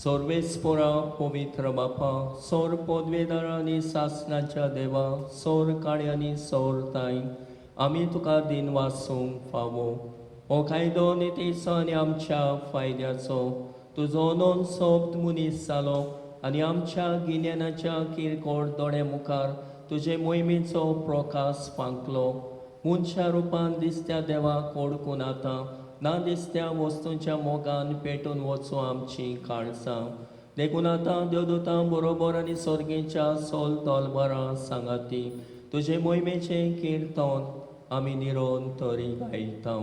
सर्वेस्पोरा पवित्र बापा सौर पदवेदार आनी सासणाच्या देवा सौर काळ्यांनी सौर ताय आमी तुका दिनवासूंक फावो. हो कायदो नितीचो आनी आमच्या फायद्याचो तुजो नोन सोबत मनीस जालो आनी आमच्या गिन्यानाच्या किरकोळ दोळे मुखार तुजे मोहिमेचो प्रकाश फांकलो. मनशा रुपान दिसत्या देवाक ओडकून आतां ना दिसत्या वस्तूंच्या मोगान पेटून वचूं आमची काळसां. देखून आतां देवदूतां बरोबर आनी सर्गेच्या सोल तोलबरां सांगाती तुजे मोहिमेचें किर्तन आमी निरोन तरी गायता.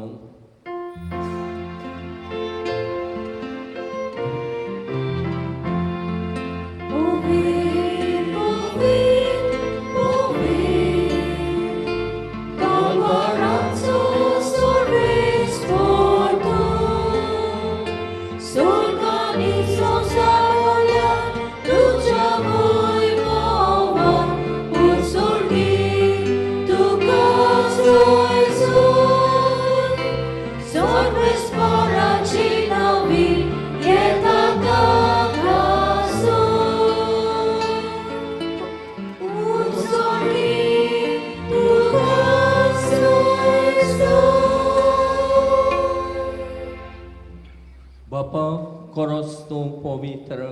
बापा खरोच तूं पवित्र,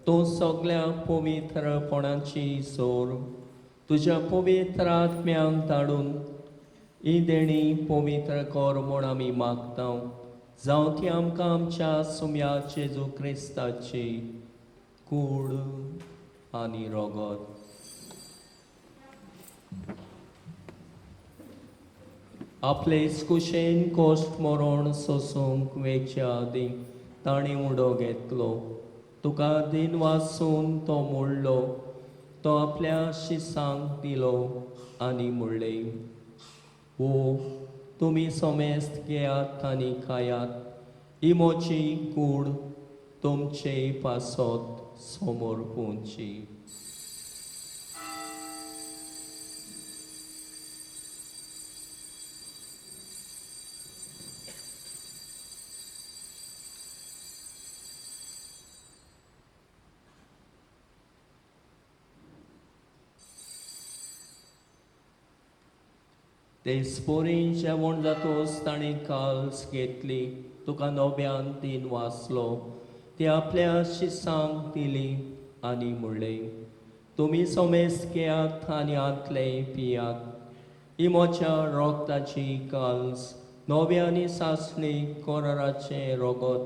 तूं सगळ्या पवित्रपणाची सोर. तुज्या पवित्र आत्म्यांक धाडून ही देणी पवित्र कर म्हूण आमी मागता. जावं ती आमकां आमच्या सुम्या जेजू क्रिस्ताची कूड आनी रगत. आपले कुशेन कोश्ट मरण सोसूंक वेच्या आदीं ताणें उडो घेतलो. तुका दिन वासून तो मोडलो, तो आपल्या शिसांक दिलो आनी म्हणलें, ओ तुमी समेस्त घेयात आनी खायात, ही म्हजी कूड तुमचे पासत समोर पोवची. ते स्पोरी जेवण जातोच ताणें काल्स घेतली, तुका नव्यान दिन वाचलो, ती आपल्या शिसांक दिली आनी म्हणलें, तुमी समेस्त घेयात आनी हांतलें पियात. ही म्हज्या रोगताची काल्स, नव्या आनी सासणी कराराचें रोगत,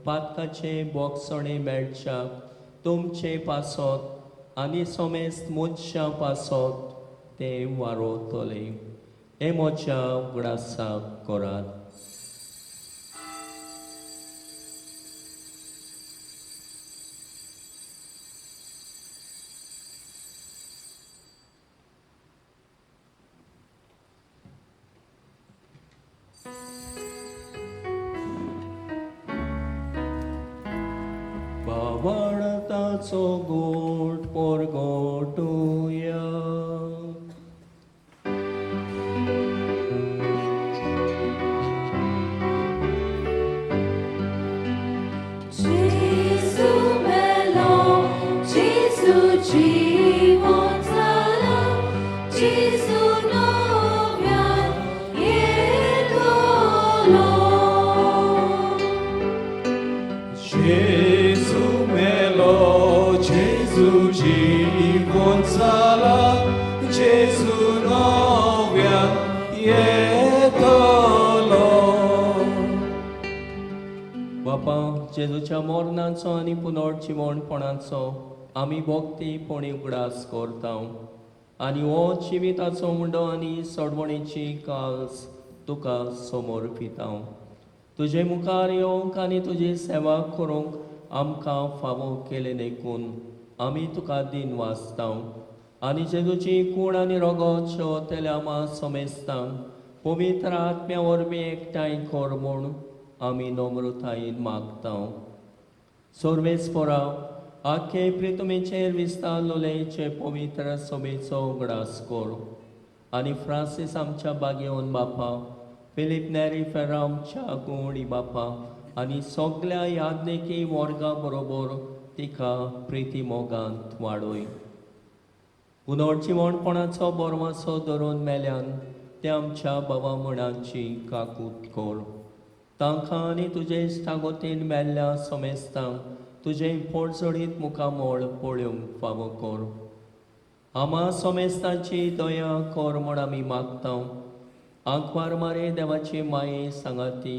पातकाचें बोगसणें मेळच्याक तुमचे पासत आनी समेस्त मनशां पासत तें वारोतलें. हें म्हज्या उगडासाक करात. बावळताचो गोट पोरगोटुया. Gesù melo, Gesù जीवन जाला, Gesù नव्यान येतलो. Gesù melo, Gesù जीवन जाला, Gesù नव्यान येतलो. बापा, जेजूच्या मरणाचो आनी पुनर्जिवणपणाचो आमी भक्तीपणी उगडास करता आनी हो जिविताचो मुंडो आनी सोडवणेची काल्स तुका समर्पिता. तुजे मुखार येवंक आनी तुजी सेवा करूंक आमकां फावो केलें देखून आमी तुका दिन वाचता आनी जेजूची कूड आनी रोगत शेवतेल्या आमा समेस्तांक पवित्र आत्म्या वरवीं एकठांय कर म्हूण आमी नम्रतायेन मागता. सर्वेस्परा, आखे प्रितुमेचेर विस्तारलोलेचे पवित्र सभेचो उगडास कर आनी फ्रांसीस आमच्या बागेवन बापा, फिलीप नेरी फेर्रा आमच्या गुवणी बापा आनी सगल्या याज्ञिकी वर्गा बरोबर तिका प्रिती मोगांत वाडय. पुनर्जिवणपणाचो बोरमासो धरून मेल्यान ते आमच्या बाबा म्हणाची काकूत कर. तांकां आनी तुजे इश्टागोतीन मेल्ल्या समेस्तांक तुजें पोटचडीत मुखामळ पळोवंक फावो कर. आमा समेस्तांची दया कर म्हूण आमी मागता. आंकवार मारे देवाची माये सांगाती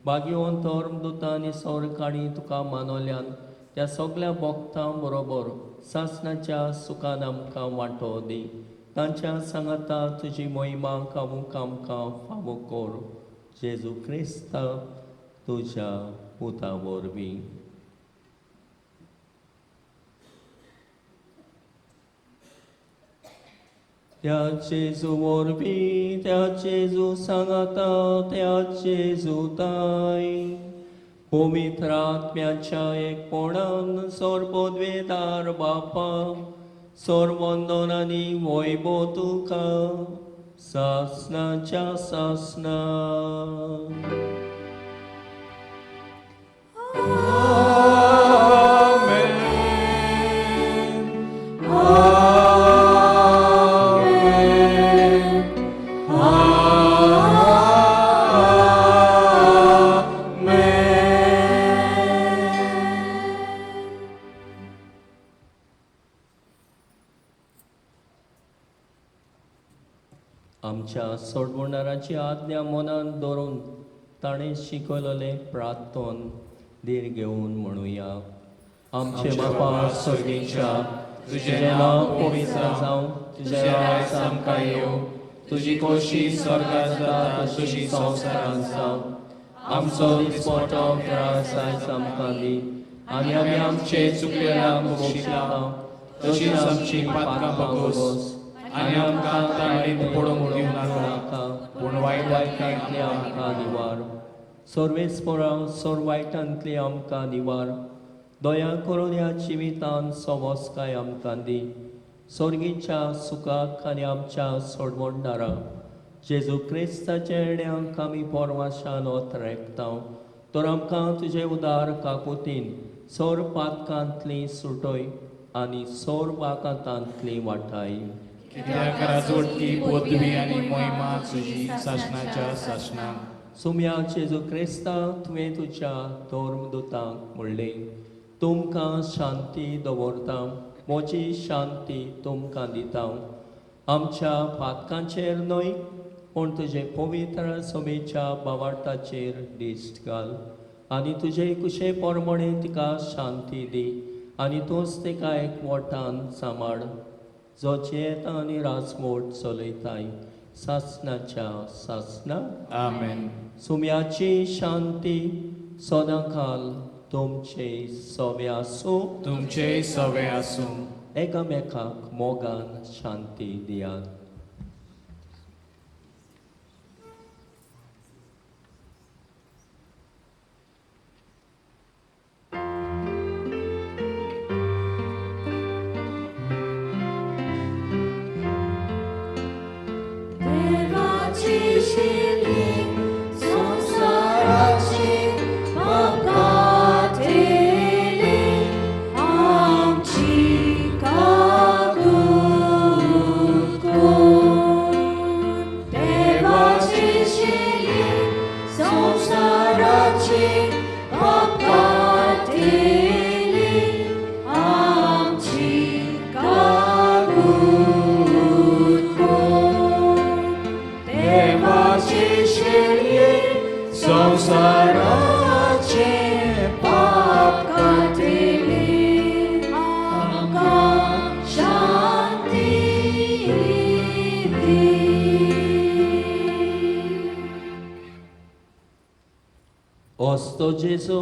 बागेवन धर्मदुतां आनी सोरकाणी तुका मानवल्यान त्या सगल्या भक्तां बरोबर सासणाच्या सुखान आमकां वांटो दी. तांच्या सांगाता तुजी मोहिमा गावूंक आमकां फावो कर. जेजू क्रिस्ता तुज्या पुता वरवीं. त्या जेजू वरवीं, त्या जेजू सांगाता, त्या जेजू ताय पवित्र आत्म्याच्या एकपणान सोरपदवेदार बापा, सोरवंदन आनी वैभव तुका सासणाच्या सासणा. आमच्या सोडवणाराची आज्ञा मनान धरून ताणें शिकयलें प्रार्थन धीर घेवन म्हणुया. आमचे बापा स्वर्गीच्या, तुजें नांव पवित्र जावं, तुजें राज आमकां येवं, तुजी खोशी स्वर्गांत जाता तशी संवसारांत जावं. आमचो दिसपटो त्रास आयज आमकां दी आनी आमी आमचे चुकलेल्यांक बक्षिता तशीच आमची पातकां बगोस आनी आमकां ताणें पडोवंक दिवं नाका, पूण वायटांतली आमकां निवार. सर्वेस्परा, सोर वायटांतली आमकां निवार. दया करून ह्या जिवितान सवस्काय आमकां दी. सोर्गीच्या सुखाक आनी आमच्या सोडवणदारा जेजू क्रिस्ताच्या येण्याक आमी पोरवाशान ओतरेकता. तर आमकां तुजे उदार काकुतीन सोर पातकांतली सुटय आनी सोर वाकातांतली वाटाय. कित्याक राजवटकी पदवी आनी मोहिमा तुजी सासणाच्या सासणाक. सुम्या जेजू क्रिस्ता, तुवें तुज्या धर्मदुतांक म्हणलें, तुमकां शांती दवरता, म्हजी शांती तुमकां दिता. आमच्या पातकांचेर न्हय पूण तुजे पवित्र सभेच्या बावार्थाचेर दिश्ट घाल आनी तुजे कुशे प्रमाणे तिका शांती दी आनी तूंच तिका एकवटान सांबाळ, जो जियेता आनी राजमोट चलयताय सासणाच्या सासणा. आमेन. सुम्याची शांती सदांकाल तुमचे सवे आसूं. तुमचे सवे आसूं. एकामेकाक मोगान शांती दियात. देवाची शिली संवसाराची पापकातेली आमची काकूत कर. देवाची शिली संवसाराची पापकातेली आमची काकूत कर. देवाची शिली संवसाराचे पाप काडटली आमकां शांती दी. असतो जेजू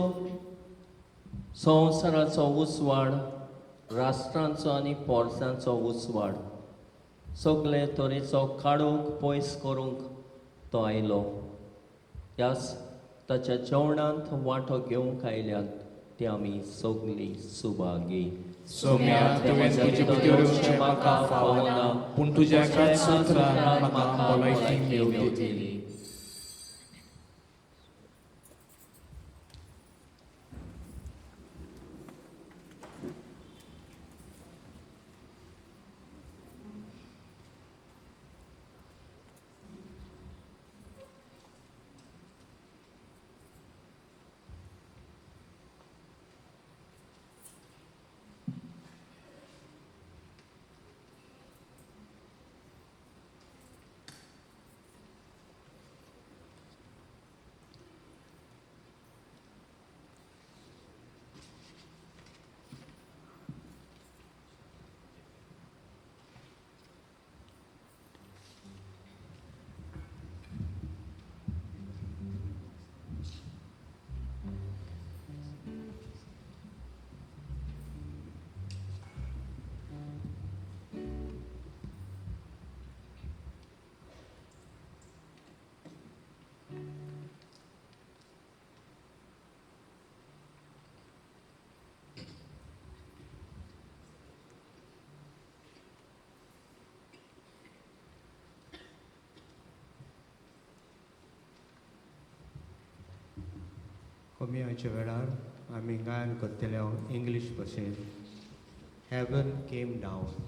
संवसाराचो उजवाड, राष्ट्रांचो आनी पोरसांचो उजवाड, सगळे तरेचो काडूंक पयस करूंक तो आयलो. ह्याच ताच्या जेवणांत वांटो घेवंक आयल्यात ते आमी सगळीं सुभागी. सोम्या, तुवें तुजे भितर येवचें म्हाका फावना, पूण तुज्या एकाच उतरान म्हाका भलायकी मेवतली. कमी वेळार आमी गायन करतले इंग्लीश भाशेन हेवन केम down.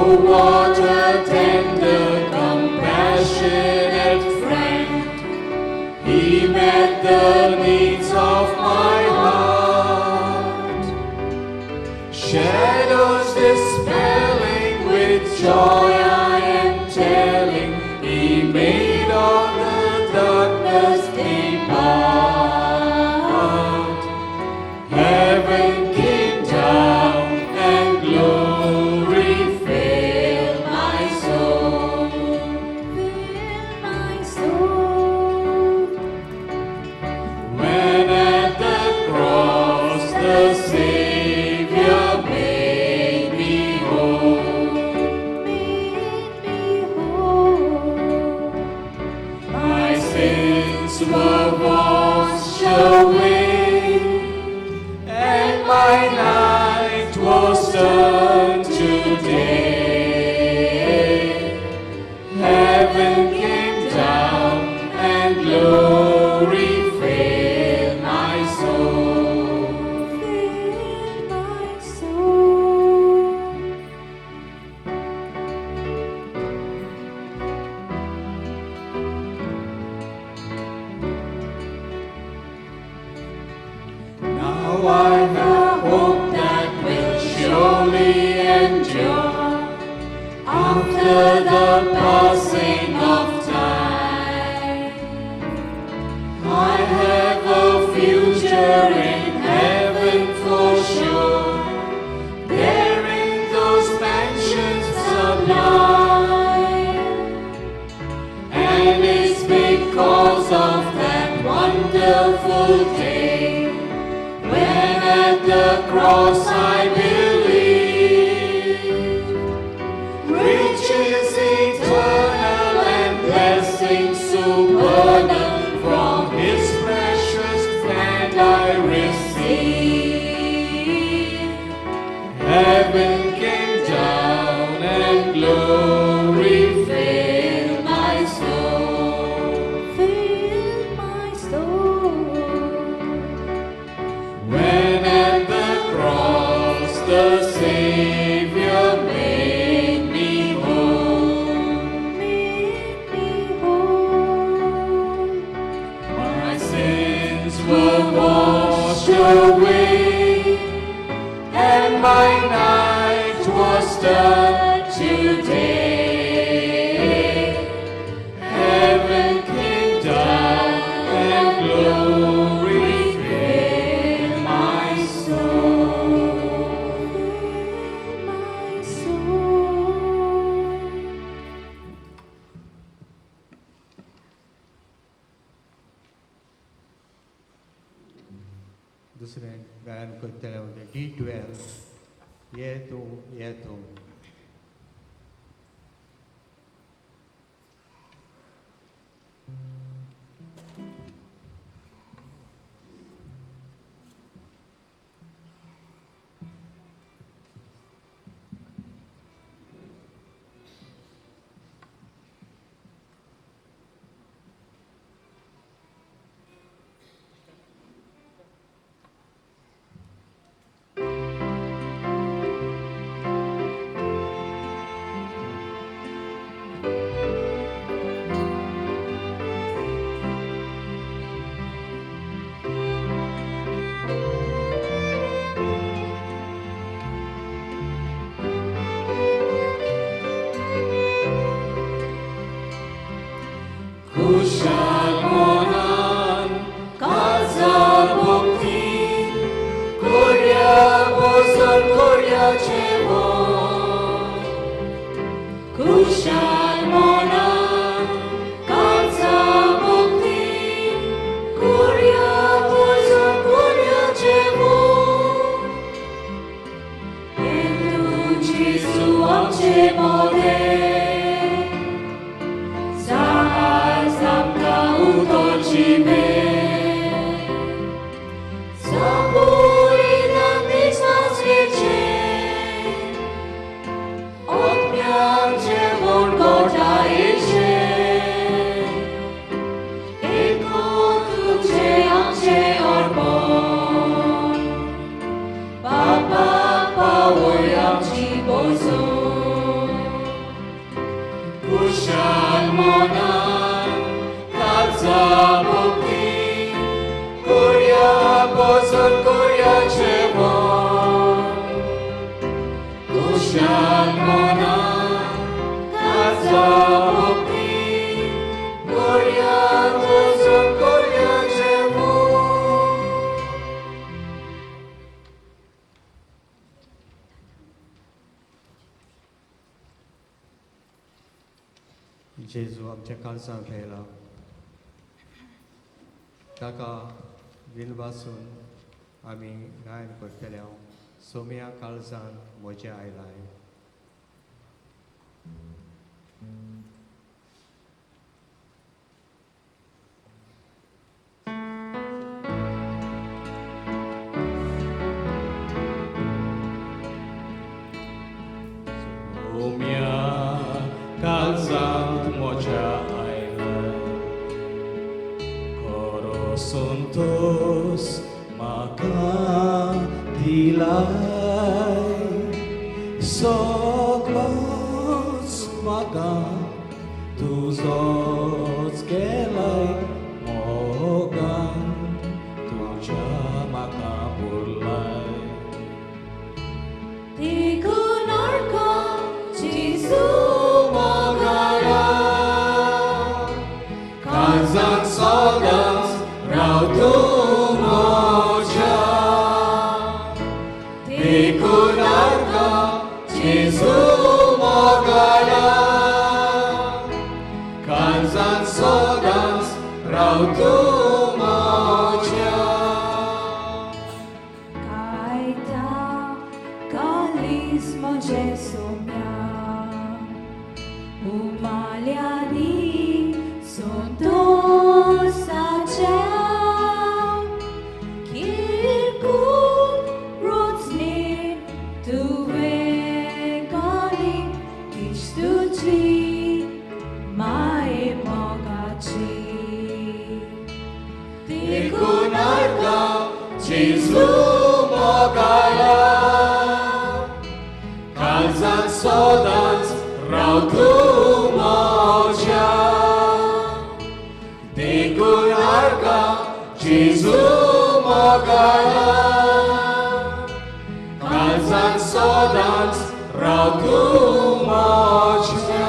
Oh, what a tender, compassionate friend. He met the needs of my heart. Shadows dispelling with joy I am telling, He made all the darkness depart. Heaven came down and glory filled my soul. Fill my soul. When at the cross the Savior made me whole, Made me whole. my sins were washed away, and my night was turned to day. Heaven came down and glory filled my soul. Fill my soul. Now I have hope that will surely endure after the passing of time. I have a future in heaven for sure, there in those mansions sublime. And it's because of that wonderful day when at the cross I believed. Riches eternal and blessings supernal from His precious hand I received. Heaven came down and glory filled my soul. Fill my soul. When at the cross the Savior made me whole, Made me whole. my sins were washed away, and my night was turned to day. Heaven came down and glory filled my soul. Fill my soul. दुसरें गायन करतले म्हणजे D 12 ये तूं ये तूं. खुशाल मनान काळजा भक्ती कोर्या भजन कोर्या जेवण. खुशाल मनान काळजा भक्ती कोर्या भजन कोर्या जेवण. येतू जेजू आमचे मोदे जाहाज आमकां उदक जिवे. Zambuina दिसाचेचे आत्म्याचे जेवण गोठायेचे एको तुझे आमचे अर्पण बाबा पावय आमची बोजून. कुशाल मनान काळजा भोगती कोर्या भजन कोर्या जेवण कुशाल मनान काळजा भोगती कोर्या भजन कोर्या जेवण. जेजू आमच्या काळजांत आयला, ताका दिनवासून आमी गायन करतले. हांव सोम्या काळजान म्हज्या आयलाय. सोम्या काळजांत म्हज्या आयलाय, खरो संतोस म्हाका दिलाय, सगळोच म्हाका तुजोच केलाय, मोगान तुज्या म्हाका भरलाय. देखून अर्का जेजू मोगाळा काळजांत सदांच राव तूं म्हज्या, देखून अर्का जेजू मोगाळा काळजांत सदांच राव तूं म्हज्या. कायता कालीस म्हजें सोम्या उमाल्यांनी संतोसाच्या किरकूट रोचणेन तुवें घाली इश्टुची माये मोगाची. देखून अर्का जेजू मोगाळा काळजांत सदांच राव तूं म्हज्या, देखून अर्का जेजू मोगाळा काळजांत सदांच राव तूं म्हज्या.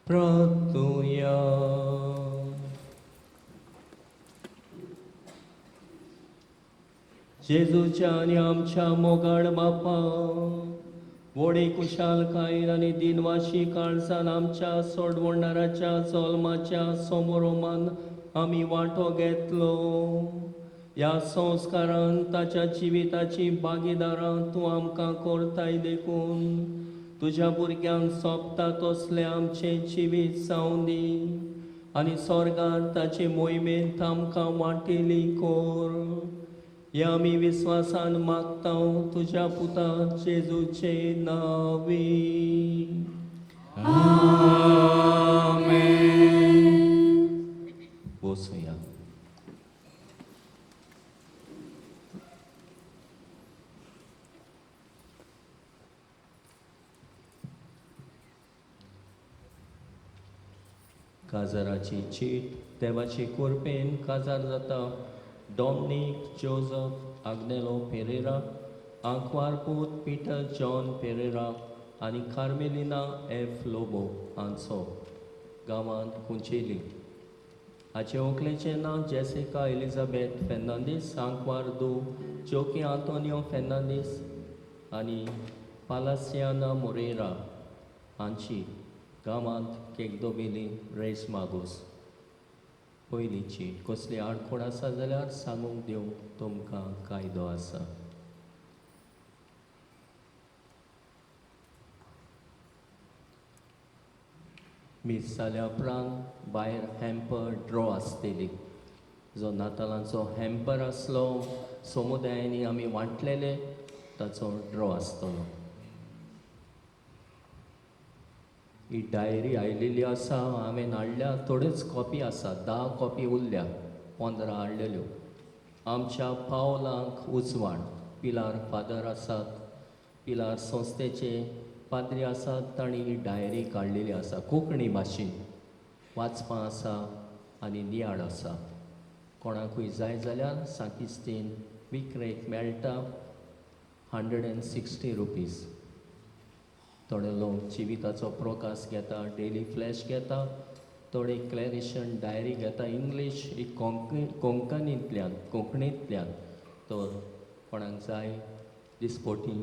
प्रार्थुया. जेजूच्या आनी आमच्या मोगाळ बापा, व्हडे कुशालकायेन आनी दिनवाशी काळजान आमच्या सोडवणाराच्या जल्माच्या समारोमान आमी वांटो घेतलो. ह्या संस्कारान ताच्या जिविताची भागीदारां तूं आमकां करताय देखून तुज्या भुरग्यांक सोंपता तसलें आमचें जिवीत जावं दी आनी स्वर्गार ताचे मोहिमेंत आमकां वांटेली कर. हे आमी विस्वासान मागता तुज्या पुता जेजूचे नांवी. आमेन. बसुया. काजाराची चीट देवाची कुरपेन काजार जाता डॉमनीक जोजफ आग्नेलो पेरेरा, आंकवारपूत पीटर जॉन पेरेरा आनी कार्मेलिना एफ लोबो हांचो, गांवांत कुंचेली. हाचे व्हंकलेचें नांव जेसिका एलिझाबेथ फेर्नांदीस, आंकवार दू जोकी आंतोनियो फेर्नांदीस आनी पालासियाना मोरेरा हांची, गांवांत केगदोबेली रेस मागोस. पयली चीट. कसली आडखळ आसा जाल्यार सांगूंक दिवंक तुमकां कायदो आसा. मीस जाल्या उपरांत भायर हॅम्पर ड्रॉ आसतली. जो नातालांचो हॅम्पर आसलो समुदायांनी आमी वांटलेले ताचो ड्रॉ आसतलो. ही डायरी आयलेली आसा, हांवें हाडल्या, थोड्योच कॉपी आसा, 10 कॉपी उरल्या, 15 हाडलेल्यो. आमच्या पावलांक उजवाड, पिलार फादर आसात, पिलार संस्थेचे पाद्री आसात, तांणी ही डायरी काडलेली आसा कोंकणी भाशेन, वाचपां आसा आनी नियाळ आसा. कोणाकूय जाय जाल्यार सांकिस्तीन विक्रेक मेळटा 160 रुपीज. थोडे लोक जिविताचो प्रकाश घेता, डेली फ्लॅश घेता, थोडे क्लॅरिशन डायरी घेता इंग्लीश एक कोंकणींतल्यान कोंकणींतल्यान. तर कोणाक जाय दिसपोटी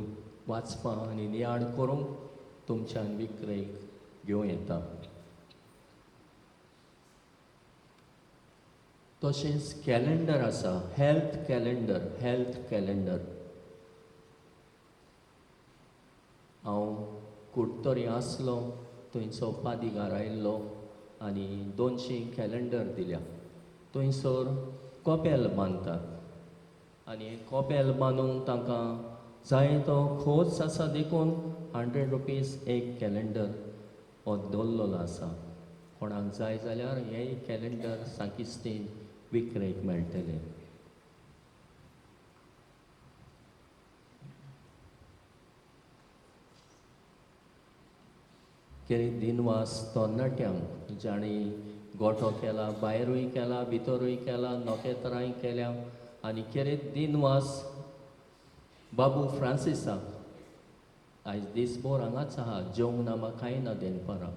वाचपां आनी नियाळ करूंक तुमच्यान विक्रेक घेवं येता. तशेंच कॅलेंडर आसा, हेल्थ कॅलेंडर. हेल्थ कॅलेंडर हांव कुडतरी आसलो थंयचो पादिगार आयिल्लो आनी 200 कॅलेंडर दिल्या. थंयसर कोपेल बांदतात आनी कोपेल बांदूंक तांकां जाय तो खोर्च आसा देखून 100 रुपीज एक कॅलेंडर हो दवरलेलो आसा. कोणाक जाय जाल्यार हेंय कॅलेंडर सांकिस्तीन विक्रेक मेळटलें. केरी दिनवास तरणाट्यांक जांणी गोठो केला, भायरूय केला, भितरूय केला, नखेत्रांय केल्या. आनी केरी दिनवास बाबू फ्रांसिसाक, आयज दीसभर हांगाच आहा, जेवंक ना मा कांय ना, दनपारां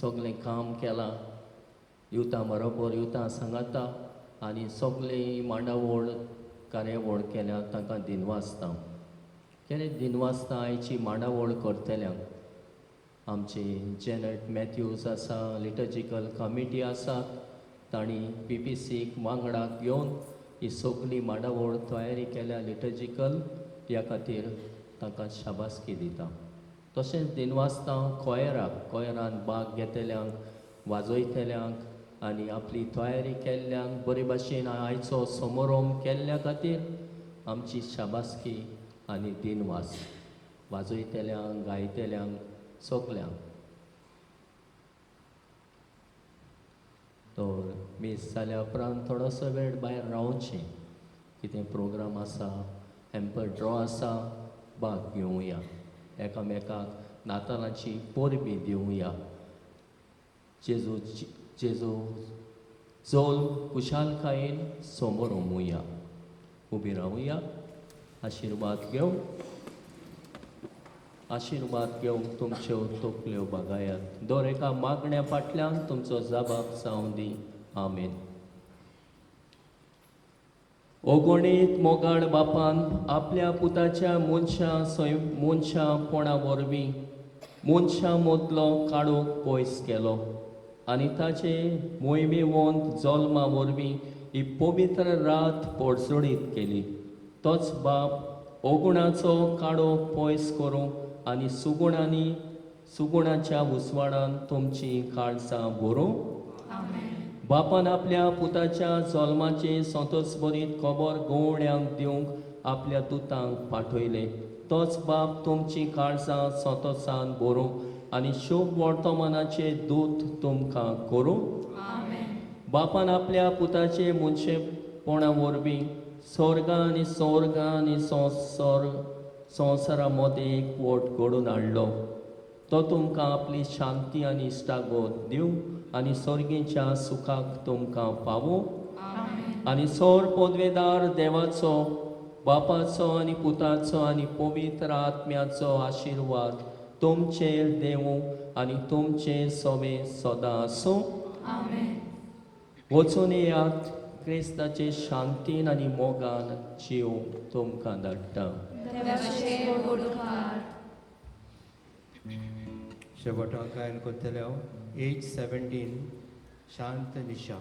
सगळें काम केलां, युवता बरोबर युवता सांगाता आनी सगळीं मांडावळ कार्यावळ केल्या, तांकां दिनवासता. केरी दिनवासता आयची मांडावळ करतल्यांक. आमचे जेनट मॅथ्यूज आसा, लिटर्जिकल कमिटी आसा, तांणी पी पी सीक वांगडाक घेवन ही सगळी मांडावळ तयारी केल्या लिटर्जिकल, ह्या खातीर तांकां शाबासकी दिता. तशेंच दिनवासता कोयराक, कोयरान बाग घेतल्यांक, वाजयतल्यांक आनी आपली तयारी केल्ल्यांक बरे भाशेन आयचो समारोम केल्ल्या खातीर आमची शाबासकी आनी दिनवास वाजयतल्यांक, गायतल्यांक, सगल्यांक. तर मीस जाल्या उपरांत थोडोसो वेळ भायर रावचें, कितें प्रोग्राम आसा, हॅम्पर ड्रॉ आसा, भाग घेवया, एकामेकाक नातालांची परबी दिवया. जेजू जेजू जोल खुशालकायेन समोर उमुया, उबी रावया, आशिर्वाद घेवन, आशिर्वाद घेवंक तुमच्यो तकल्यो बागायात. दर एका मागण्या फाटल्यान तुमचो जबाब जावं दी. आमेन. ओगणीत मोगाळ बापान आपल्या पुताच्या मनशां मनशांपणा वरवीं मनशां मदलो काडूंक पयस केलो आनी ताचे मोहिमेवंत जल्मा वरवीं ही पवित्र रात पोडसोडीत केली. तोच बाप ओगुणाचो काडो पयस करूंक आनी सुगुणांनी सुगुणाच्या उजवाडान तुमची काळजां भरूं. बापान आपल्या पुताच्या जल्माचे संतोसभरीत खबर गवळ्यांक दिवंक आपल्या दुतांक पाठयले. तोच बाप तुमची काळजां संतोसान भरूं आनी शुभ वर्तमानाचे दूत तुमकां करूं. बापान आपल्या पुताचे मनशेपणा वरवीं स्वर्गा आनी स्वर्गा आनी संवसार संवसारा मदें एक वट घडोवन हाडलो. तो तुमकां आपली शांती आनी इश्टागत दिवं आनी सर्गीच्या सुखाक तुमकां पावूं. आनी सौर पदवेदार देवाचो, बापाचो आनी पुताचो आनी पवित्र आत्म्याचो आशिर्वाद तुमचेर देवूं आनी तुमचे सवे सदां आसूं. वचून येयात, क्रिस्ताचे शांतीन आनी मोगान जीव तुमकां धाडटा. शेवटाक गायन करतले हांव एज 17 शांत Nisha.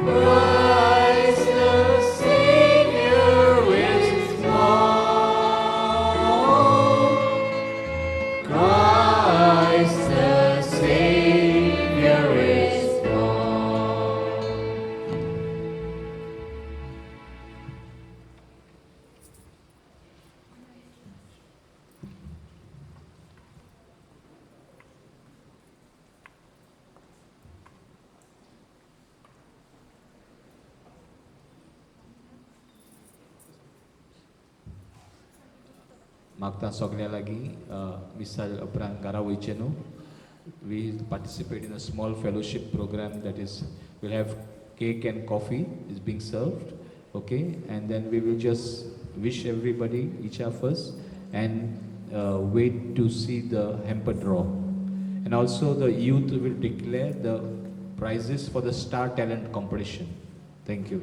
Christ the Savior is born. Christ the Savior is born. मागता सगळ्या लागीं मिसाल उपरांत घरा वयचें न्हू. We participate in a small fellowship program that is will have cake and coffee is being served, okay, and then we will just wish everybody each of us and wait to see the hamper draw. And also the youth will declare the prizes for the star talent competition. Thank you.